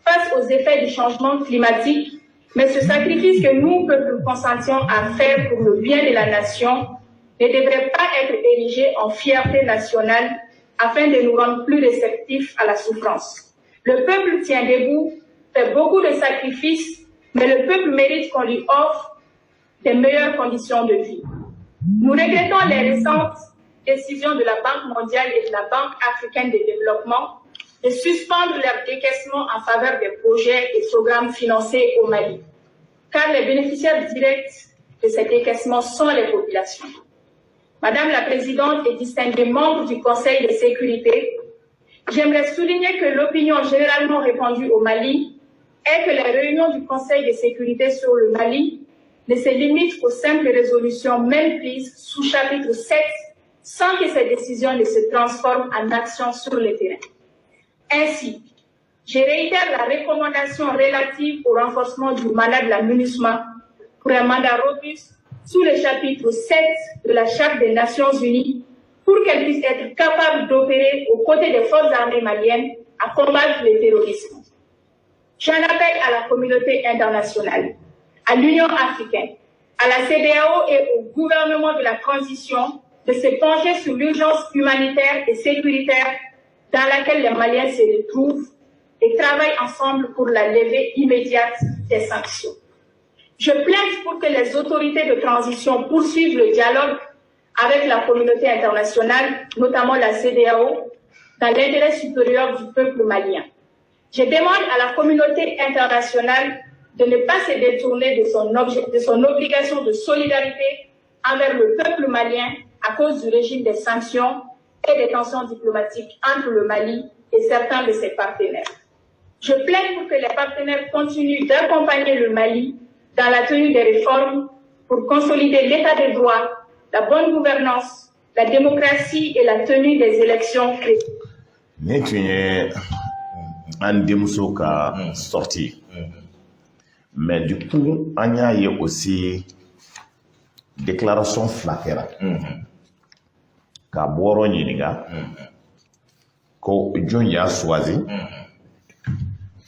face aux effets du changement climatique, mais ce sacrifice que nous, peuple, consentions à faire pour le bien de la nation ne devrait pas être érigé en fierté nationale afin de nous rendre plus réceptifs à la souffrance. Le peuple tient debout, fait beaucoup de sacrifices, mais le peuple mérite qu'on lui offre des meilleures conditions de vie. Nous regrettons les récentes décisions de la Banque mondiale et de la Banque africaine de développement de suspendre leur décaissement en faveur des projets et programmes financés au Mali, car les bénéficiaires directs de ces décaissements sont les populations. Madame la Présidente et distinguée membre du Conseil de sécurité, j'aimerais souligner que l'opinion généralement répandue au Mali est que les réunions du Conseil de sécurité sur le Mali ne se limitent qu'aux simples résolutions même prises sous chapitre 7 sans que ces décisions ne se transforment en actions sur le terrain. Ainsi, je réitère la recommandation relative au renforcement du mandat de la MINUSMA pour un mandat robuste sous le chapitre 7 de la Charte des Nations Unies pour qu'elle puisse être capable d'opérer aux côtés des forces armées maliennes à combattre le terrorisme. J'en appelle à la communauté internationale, à l'Union africaine, à la CEDEAO et au gouvernement de la transition de se pencher sur l'urgence humanitaire et sécuritaire dans laquelle les Maliens se retrouvent et travaillent ensemble pour la levée immédiate des sanctions. Je plaide pour que les autorités de transition poursuivent le dialogue avec la communauté internationale, notamment la CEDEAO, dans l'intérêt supérieur du peuple malien. Je demande à la communauté internationale de ne pas se détourner de son obligation de solidarité envers le peuple malien à cause du régime des sanctions et des tensions diplomatiques entre le Mali et certains de ses partenaires. Je plaide pour que les partenaires continuent d'accompagner le Mali dans la tenue des réformes pour consolider l'état de droit, la bonne gouvernance, la démocratie et la tenue des élections crédibles. Nin tun ye an denmuso ka sortie, mais du coup an y'a ye aussi déclaration fila kɛra ka bɔrɔ ɲininka ko jɔn y'a choisi,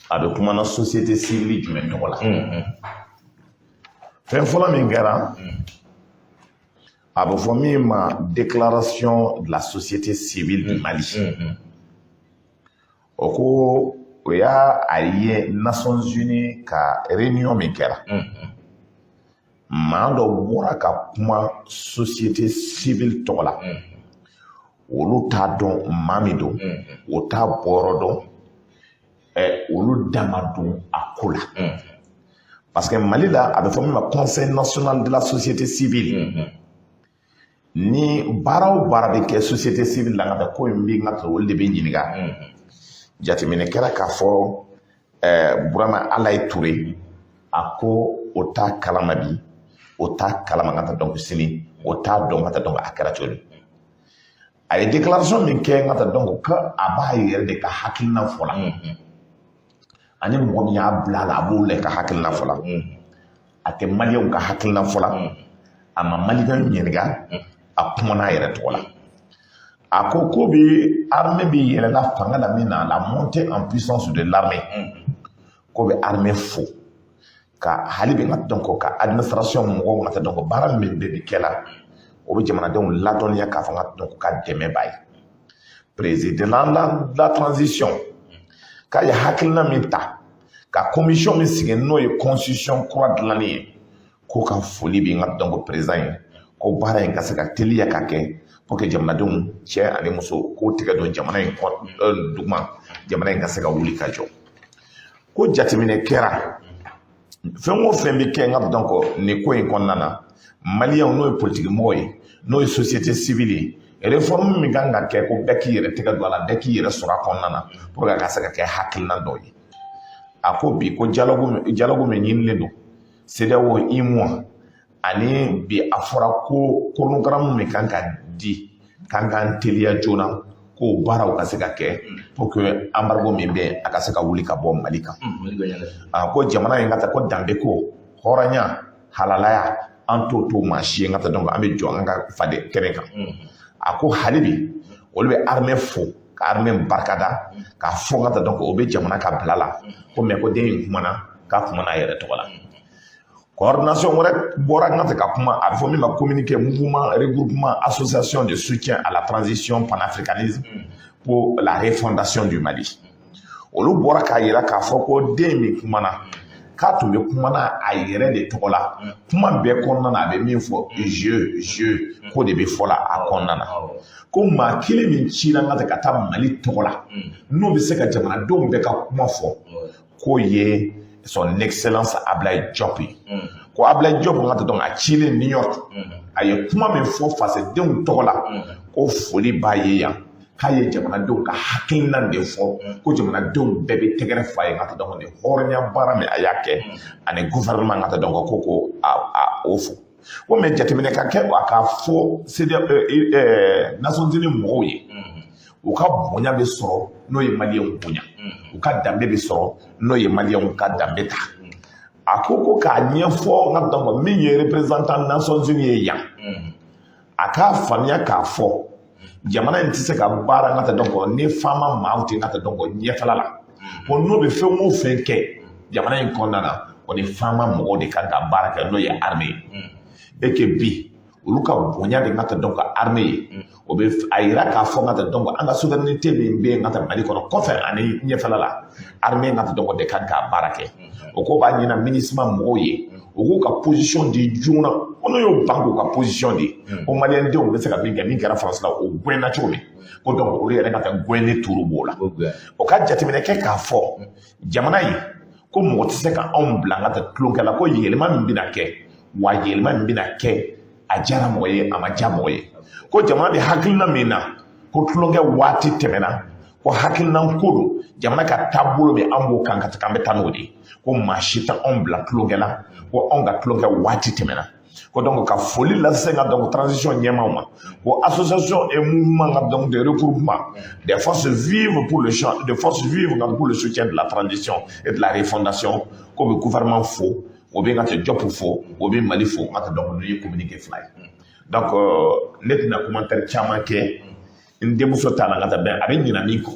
a bɛ kuma na société civile jumɛn tɔgɔ la. Fɛn fɔlɔ min kɛra, a bɛ fɔ min ma déclaration de la société civile du Mali, o ko o y'a a ye Nations Unies ka réunion min kɛra, maa dɔ bɔra ka kuma société civile tɔgɔ la, olu t'a dɔn maa min don, o t'a bɔyɔrɔ dɔn, olu da ma don a ko la, parce que Mali la, a bɛ fɔ min ma Conseil national de la société civile. Ni baara o baara bɛ kɛ société civile la, ka taa ko in bɛ n ka olu de bɛ ɲininka. Jateminɛ kɛra k'a fɔ Burama Alayi Ture, a ko o t'a kalama bi, o t'a kalama ka taa dɔn sini, o t'a dɔn ka taa dɔn a kɛra cogo di. A ye déclaration min kɛ n ka taa dɔn ko a b'a yɛrɛ de ka hakilina fɔ la, ani mɔgɔ min y'a bila a la, a b'o la ka hakilina fɔ la, a tɛ maliyɛnw ka hakilina fɔ la, a ma maliyɛnw ɲininka, a kumana a yɛrɛ tɔgɔ la. A ko ko bi armée bi yɛlɛla fanga la min na, la montée en puissance de l'armée, ko bɛ armée fo ka hali bi n ka dɔn ko ka administration mɔgɔw ka dɔn ko baara min bɛ bi kɛ la, o bɛ jamanadenw ladɔnniya k'a fɔ n ka dɔn ko ka dɛmɛ b'a ye. Président la transition k'a ye hakilina min ta ka commission min sigi, n'o ye constitution kura dilanni ye, ko ka foli bɛ n ka dɔn ko président ye, ko baara in ka se ka teliya ka kɛ pour que jamanadenw, cɛ ani muso, k'o tigɛ don jamana in duguma, jamana in ka se ka wuli ka jɔ. Ko jateminɛ kɛra, fɛn o fɛn bɛ kɛ n ka dɔn ko nin ko in kɔnɔna na, maliyɛnw, n'o ye politiki mɔgɔw ye, n'o ye société civile ye, réforme min kan ka kɛ, ko bɛɛ k'i yɛrɛ tɛgɛ don a la, bɛɛ k'i yɛrɛ sɔrɔ a kɔnɔna na pour que a ka se ka kɛ hakilina dɔ ye. A ko bi ko dialogue min ɲinilen don CEDEAO, UEMOA, ani bi a fɔra ko chronogramme min kan ka di kan k'an teliya joona k'o baaraw ka se ka kɛ pour que embargo min bɛ yen, a ka se ka wuli ka bɔ Mali kan. A ko jamana in ka taa ko danbe ko hɔrɔnya halalaya, an t'o to maa si ye n ka taa dɔn an bɛ jɔ an ka faden kɛnɛ kan. A ko hali bi olu bɛ armée fo ka armée barikada k'a fɔ n ka taa dɔn o bɛ jamana ka bila la ko, mais ko den in kumana, k'a kumana a yɛrɛ tɔgɔ la. Coordination wɛrɛ bɔra n ka ka kuma, a bɛ fɔ min ma communiqué mouvement regroupement association de soutien à la transition panafricanisme pour la refondation du Mali. Olu bɔra k'a yira k'a fɔ ko den min kumana, k'a tun bɛ kumana a yɛrɛ de tɔgɔ la. Kuma bɛɛ kɔnɔna na, a bɛ min fɔ je ko de bɛ fɔ la a kɔnɔna na, ko maa kelen min cira n ka ka taa Mali tɔgɔ la, n'o bɛ se ka jamanadenw bɛɛ ka kuma fɔ, k'o ye son excellence Ablaye Diop ye. Ko Ablaye Diop n ka dɔn a cilen New York, a ye kuma min fɔ fasodenw tɔgɔ la, ko foli b'a ye yan. K'a ye jamanadenw ka hakilina de fɔ, ko jamanadenw bɛɛ bɛ tɛgɛrɛ f'a ye. N ka taa dɔn nin hɔrɔnya baara min a y'a kɛ ani gouvernement, n ka taa dɔn ko a o fo ko mɛ jateminɛ ka kɛ, a k'a fɔ CEDEAO, Nations Unies mɔgɔw ye, u ka bonya bɛ sɔrɔ n'o ye Maliyɛnw bonya, u ka danbe bɛ sɔrɔ n'o ye Maliyɛnw ka danbe ta. A ko k'a ɲɛfɔ, n ka dɔn min ye représentant Nations Unies ye yan, a k'a faamuya k'a fɔ jamana in tɛ se ka baara, n ka taa dɔn kɔ, ni faama maaw tɛ, n ka taa dɔn kɔ, ɲɛfɛla la, ko n'o bɛ fɛn o fɛn kɛ jamana in kɔnɔna na, o ni faama mɔgɔw de kan ka baara kɛ, n'o ye armée ye. Et que bi olu ka bonya de, n ka taa dɔn ka armée ye, o bɛ a yira k'a fɔ, n ka taa dɔn ko an ka souveraineté min bɛ yen, n ka taa Mali kɔnɔ kɔfɛ ani ɲɛfɛla la, armée, n ka taa dɔn ko de kan k'a baara kɛ. O ko b'a ɲina MINUSMA mɔgɔw ye, u k'u ka position di joona, ko n'o y'o ban k'u ka position di, ko Maliyɛndenw bɛ se ka min kɛ, min kɛra France la, o gɛnna cogo min, ko donc olu yɛrɛ ka taa gɛnni turu b'o la. O ka jateminɛ kɛ k'a fɔ jamana in ko mɔgɔ tɛ se ka anw bila n ka taa tulonkɛ la, ko yɛlɛma min bɛna kɛ, wa yɛlɛma min bɛna kɛ, a diyara mɔgɔ ye, a ma diya mɔgɔ ye, ko jamana bɛ hakilina min na, ko tulonkɛ waati tɛmɛna, ko hakilina ko don, jamana ka taabolo min an b'o kan ka taa, an bɛ taa n'o de ye, ko maa si tɛ anw bila tulonkɛ la, ko anw ka tulonkɛ waati tɛmɛna. Ko donc ka foli lase n ka donc transition ɲɛmaaw ma, ko association et mouvement ka donc de regroupement des forces vives pour le champ des forces vives pour le soutien de la transition et de la refondation, ko bɛ gouvernement fo, o bɛ n ka cɛ Diop fo, o bɛ Mali fo, n ka taa donc ninnu ye communiqué fila ye. Donc ne tɛna commentaire caman kɛ n denmuso ta la, n ka taa bɛn a bɛ ɲina min kɔ.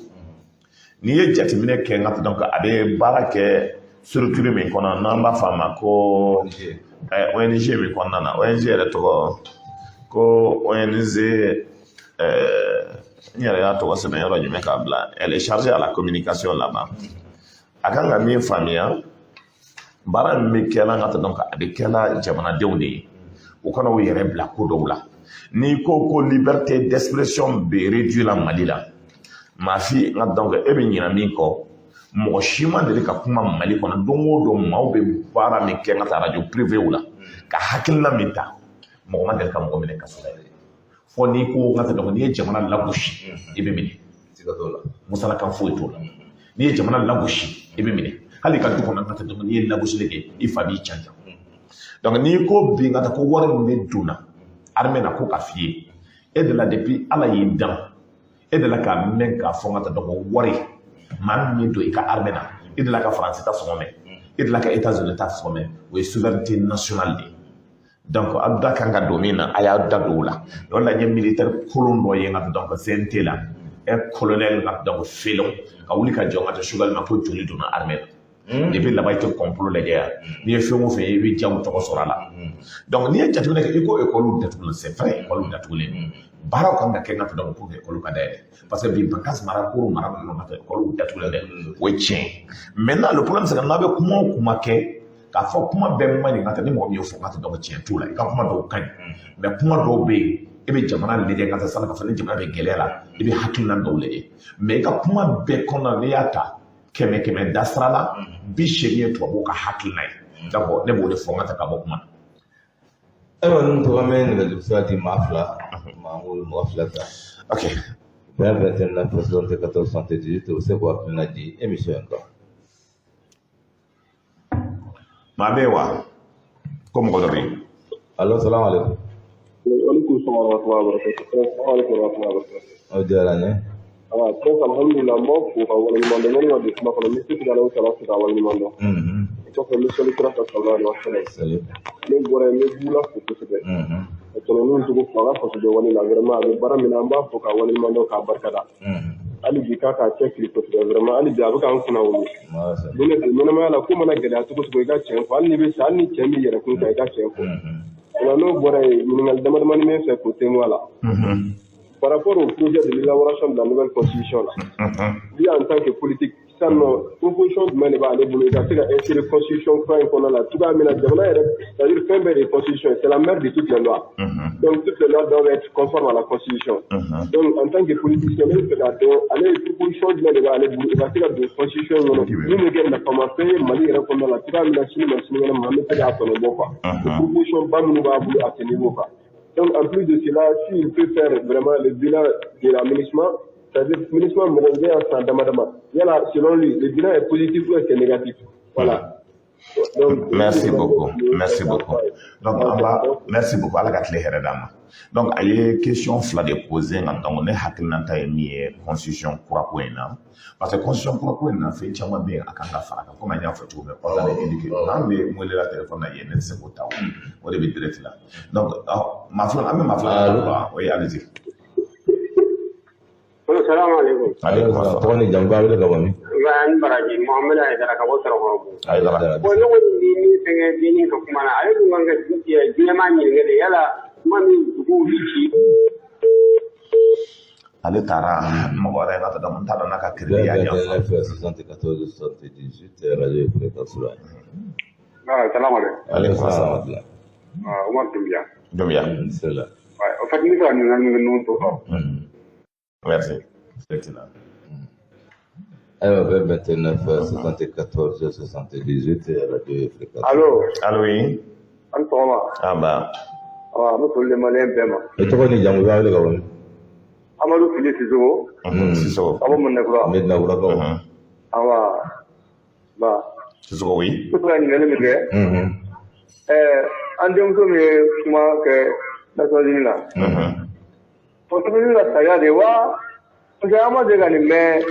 N'i ye jateminɛ kɛ, n ka taa donc a bɛ baara kɛ structure min kɔnɔ, n'an b'a fɔ a ma ko ONG min kɔnɔna na, ONG yɛrɛ tɔgɔ ko ONG, n yɛrɛ y'a tɔgɔ sɛbɛn yɔrɔ jumɛn k'a bila, elle est chargée à la communication là-bas. A kan ka min faamuya, baara min bɛ kɛla, n ka taa donc a bɛ kɛla jamanadenw de ye, u kana u yɛrɛ bila ko dɔw la. N'i ko ko liberté d'expression bɛ réduit la Mali la, maa fi, n ka donc e bɛ ɲina min kɔ, mɔgɔ si ma deli ka kuma Mali kɔnɔ. Don o don maaw bɛ baara min kɛ, n ka taa radio privé la ka hakilina min ta, mɔgɔ ma deli ka mɔgɔ minɛ kaso la yɛrɛ. Fɔ n'i ko, n ka taa donc n'i ye jamana lagosi, i bɛ minɛ, musalakan foyi t'o la. N'i ye jamana lagosi, i bɛ minɛ. Hali i ka du kɔnɔ, n ka taa donc n'i ye lagosili kɛ, i fa b'i can. Donc n'i ko bi, n ka taa ko wari min bɛ donna armée na, ko ka f'i ye, e de la, depuis Ala y'i dan, e de la k'a mɛn k'a fɔ, n ka taa donc wari maa min bɛ don i ka armée na, e de la ka Faransi ta sɔngɔ mɛn, e de la ka États-Unis ta sɔngɔ mɛn, o ye souveraineté nationale de ye. Donc aw da kan ka don min na, a y'a da don o la. O la n ye militaire kolon dɔ ye, n ka donc CNT la, un colonel, n ka donc félon, ka wuli ka jɔ, n ka taa Choguel ma ko joli donna armée la. Depuis laban i tɛ complot lajɛ yan, n'i ye fɛn o fɛn ye, i bɛ jaw tɔgɔ sɔrɔ a la. Donc n'i ye jateminɛ kɛ, i ko école datugulen, c'est vrai, école datugulen, baaraw kan ka kɛ, n ka donc pour que école ka dayɛlɛ, parce que bi Bankass mara, Koro mara ninnu, ka école datugulen dɛ, o ye tiɲɛ ye. Maintenant, le problème, c'est que n'a bɛ kuma o kuma kɛ k'a fɔ kuma bɛɛ man ɲi, ka taa ni mɔgɔ min y'o fɔ, ka taa donc tiɲɛ t'o la. I ka kuma dɔw ka ɲi, mais kuma dɔw bɛ yen, e bɛ jamana lajɛ, ka taa sani k'a fɔ ni jamana bɛ gɛlɛya la, i bɛ hakilina dɔw lajɛ. Mais i ka kuma bɛɛ kɔnɔna, n'i y'a ta kɛmɛ kɛmɛ dasira la, 80 ye tubabuw ka hakilina ye. Donc ne b'o de fɔ, n ka ta ka bɔ kuma na. Ayiwa, ninnu tɔgɔ, an bɛ nɛgɛjuru sira di maa fila ma, an b'olu mɔgɔ fila ta. 20 29 74 78, o bɛ se k'o hakilina di émission in kan. Maa bɛ yen wa? Ko mɔgɔ dɔ bɛ yen. Allo, salamu aleykum. Aleykum salaam wa rahmatullahi wa barakatuh. Salamu aleykum wa rahmatullahi wa barakatuh. O diyara n ye. Awa, Prince, alhamdulillah, n b'aw fo ka waleɲuman dɔn. Yanni ka don kuma kɔnɔ, n bɛ se ka Alahu taala fo ka waleɲuman dɔn. O kɔfɛ, n bɛ sɔli kira kan sallallahu alaihi wa sallam. Salut. Ne bɔra yen, n bɛ Bula fo kosɛbɛ. Ka tɛmɛ cogo fo a ka fasojɔ wale la, vraiment a bɛ baara min na, an b'a fo k'a waleɲuman dɔn k'a barika da. Hali bi k'a k'a cɛsiri kosɛbɛ, vraiment hali bi a bɛ k'an kunna wolo. Ni ne don ɲɛnamaya la, ko mana gɛlɛya cogo cogo, i ka tiɲɛ fɔ, hali n'i bɛ sa, hali ni cɛ b'i yɛrɛ kun kan, i ka tiɲɛ fɔ. O la n'o bɔra yen, ɲininkali dama damani bɛ n fɛ k'o tɛnku a la. Par rapport au projet de l'élaboration de la nouvelle constitution là, lui en tant que politique, sisan nɔ, proposition jumɛn de b'ale bolo ka se ka insérer constitution kura in kɔnɔna la cogoya min na jamana yɛrɛ, c'est-à-dire fɛn bɛɛ de ye constitution, c'est la mère de toutes les lois. Donc toutes les lois doivent être conformes à la constitution. Donc en tant que politicien, ne bɛ fɛ k'a dɔn ale ye proposition jumɛn de b'ale bolo ka se ka don constitution in kɔnɔ min bɛ kɛ nafamafɛn ye Mali yɛrɛ kɔnɔna la cogoya min na, sini ma sinikɛnɛ ma, an bɛ se k'a tɔnɔ bɔ quoi. Proposition ba minnu b'a bolo à ce niveau quoi. Donc en plus de cela, s'il peut faire vraiment le bilan de l'aménagement, C'est-à-dire MINUSMA mɔgɔw bɛ yan san dama dama, yala selon lui, le bilan est positif ou c'est négatif? Voilà. Donc, merci beaucoup, merci beaucoup. Donc an b'a, merci beaucoup, Ala ka tile hɛrɛ d'an ma. Donc a ye question fila de poser nka donc ne hakilinata ye min ye constitution kura ko in na, parce que constitution kura ko in na, fɛn caman bɛ yen a kan ka fara kan, komi an y'a fɔ cogo min, ordre indiqué n'an bɛ n welela téléphone na yen, ne tɛ se k'o ta, o de bɛ direct la. Donc maa fila, an bɛ maa fila ta. Oui, allez-y. Salamu alaikum. Aleykum assalam. Tɔgɔ ni jamu, b'a wele ka bɔ min? Nka n baraji Mohamed Aïdara ka bɔ Sɔrɔkɔrɔbu. Aïdara. Bon, ne kɔni bi min fɛngɛ denni ka kuma na, ale dun kan ka diɲɛmaa ɲininka de yala kuma min duguw bi ci. Ale taara mɔgɔ wɛrɛ ka taa, n t'a dɔn n'a ka crédit y'a janfa. 29 74 78, radio Fréquence la. Ah, salamu alaikum. Aleykum assalam. Ah, Umar Doumbia. Doumbia. Bisimila. Ouais, en fait, ne ka ɲininkali min ninnu to. Merci, excellent. Ayiwa, 20 29 74 78, radio Fréquence. Allo. Allo, oui. An sɔgɔma. Ah ba. Ah, an bɛ foli di malien bɛɛ ma. I tɔgɔ ni jamu, i b'a wele ka bɔ min? Amadu Fili Sisoko. Sisoko. Ka bɔ Mɔnɛkura. Medina Kurakaw. Awa. Ba. Sisoko, oui. Ne bɛ ka ɲininkali min kɛ. Ɛɛ, an denmuso min ye kuma kɛ Nations Unies la. O Nations Unies la sariya de wa? Parce que an ma deli ka nin mɛn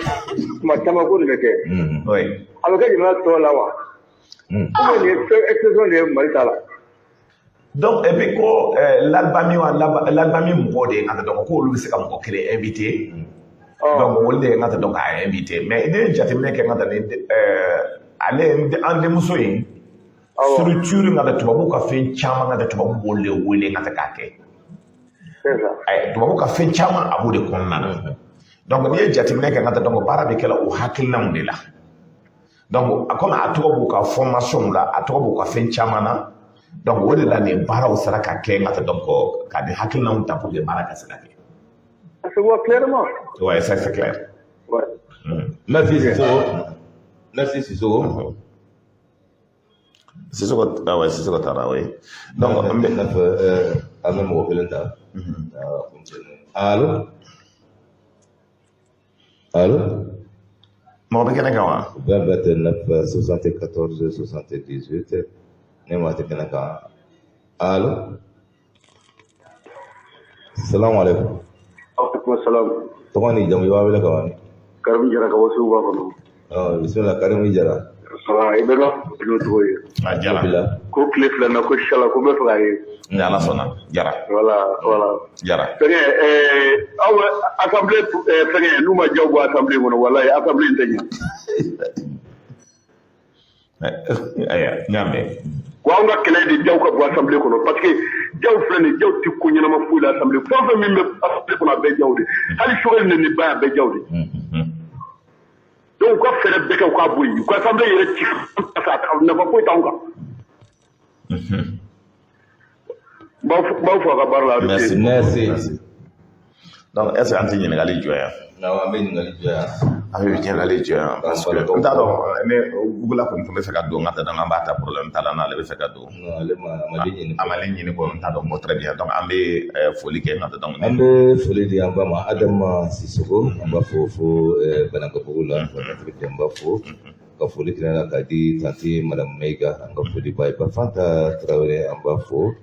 tuma caman ko nin bɛ kɛ. Oui. A bɛ kɛ jamana tɔw la wa? Ou bien nin ye fɛn exception de ye Mali ta la? Donc et puis ko l'Albanie wa, l'Albanie mɔgɔw de ye n ka dɔn ko olu bɛ se ka mɔgɔ kelen invité. Donc olu de ye n ka dɔn k'a invité, mais ne ye jateminɛ kɛ n ka nin ale an denmuso in structure n ka tubabuw ka fɛn caman, n ka tubabu b'olu de wele n ka k'a kɛ. Tubabu ka fɛn caman a b'o de kɔnɔna na. Donc n'i ye jateminɛ kɛ n ka dɔn baara bɛ kɛla o hakilinaw de la. Donc komi a tɔgɔ b'u ka formation la, a tɔgɔ b'u ka fɛn caman na. Donc o de la nin baaraw sera ka kɛ n ka donc ka nin hakilinaw ta pour que baara ka se ka kɛ. Ça se voit clairement. Ouais, ça c'est clair. Ouais. Merci Sissoko. Merci Sissoko. Sissoko, ah ouais, Sissoko taara, oui. Donc an bɛ an bɛ mɔgɔ kelen ta. Allo? Allo? Mɔgɔ bɛ kɛnɛ kan wa? 20 29 74 78, ne ma tɛ kɛnɛ kan. Allo? Salamu alaikum. Alaikum salam. Tɔgɔ ni jamu, i b'a wele ka bɔ min? Karimu Jara ka bɔ Seguba kɔnɔ. Ɔ, bisimila Karimu Jara. Sala, i bɛ ka n'o tɔgɔ ye. A Jara. Ko tile fila na ko sala ko n bɛ fɛ k'a ye. Ni Ala sɔnna, Jara. Voilà, voilà. Jara. Fɛngɛ aw bɛ assemblée fɛngɛ n'u ma jaw bɔ assemblée kɔnɔ, walayi assemblée in tɛ ɲɛ. Ayiwa, n y'a mɛn. Wa anw ka kɛlɛ de jaw ka bɔ assemblée kɔnɔ, parce que jaw filɛ nin ye, jaw tɛ ko ɲɛnama foyi la assemblée. Fɛn o fɛn min bɛ assemblée kɔnɔ, a bɛɛ jaw de. Hali Choguel nin ba, a bɛɛ jaw de. Donc u ka fɛɛrɛ bɛɛ kɛ u k'a bɔ yen, u ka assemblée yɛrɛ ci, parce que nafa foyi t'anw kan. N b'aw fo a ka baara la. Merci. Merci. Donc est-ce que an tɛ ɲininkali jɔ yan? Awɔ, an bɛ ɲininkali jɔ yan. An bɛ ɲininkali jɔ yan parce que n t'a dɔn ne Google kɔni tun bɛ fɛ ka don, n ka taa donc an b'a ta problème t'a la, n'ale bɛ fɛ ka don. Non, ale ma a ma ɲini. A ma ɲini ko n t'a dɔn. Bon, très bien, donc an bɛ foli kɛ n ka donc. An bɛ foli di an ba ma, Adama Sissoko, an b'a fo fo Banankabugu la, an b'a fo ka foli kɛnɛ la k'a di tantie Madame Mayiga, an ka foli b'a ye, Bafanta Tarawele, an b'a fo.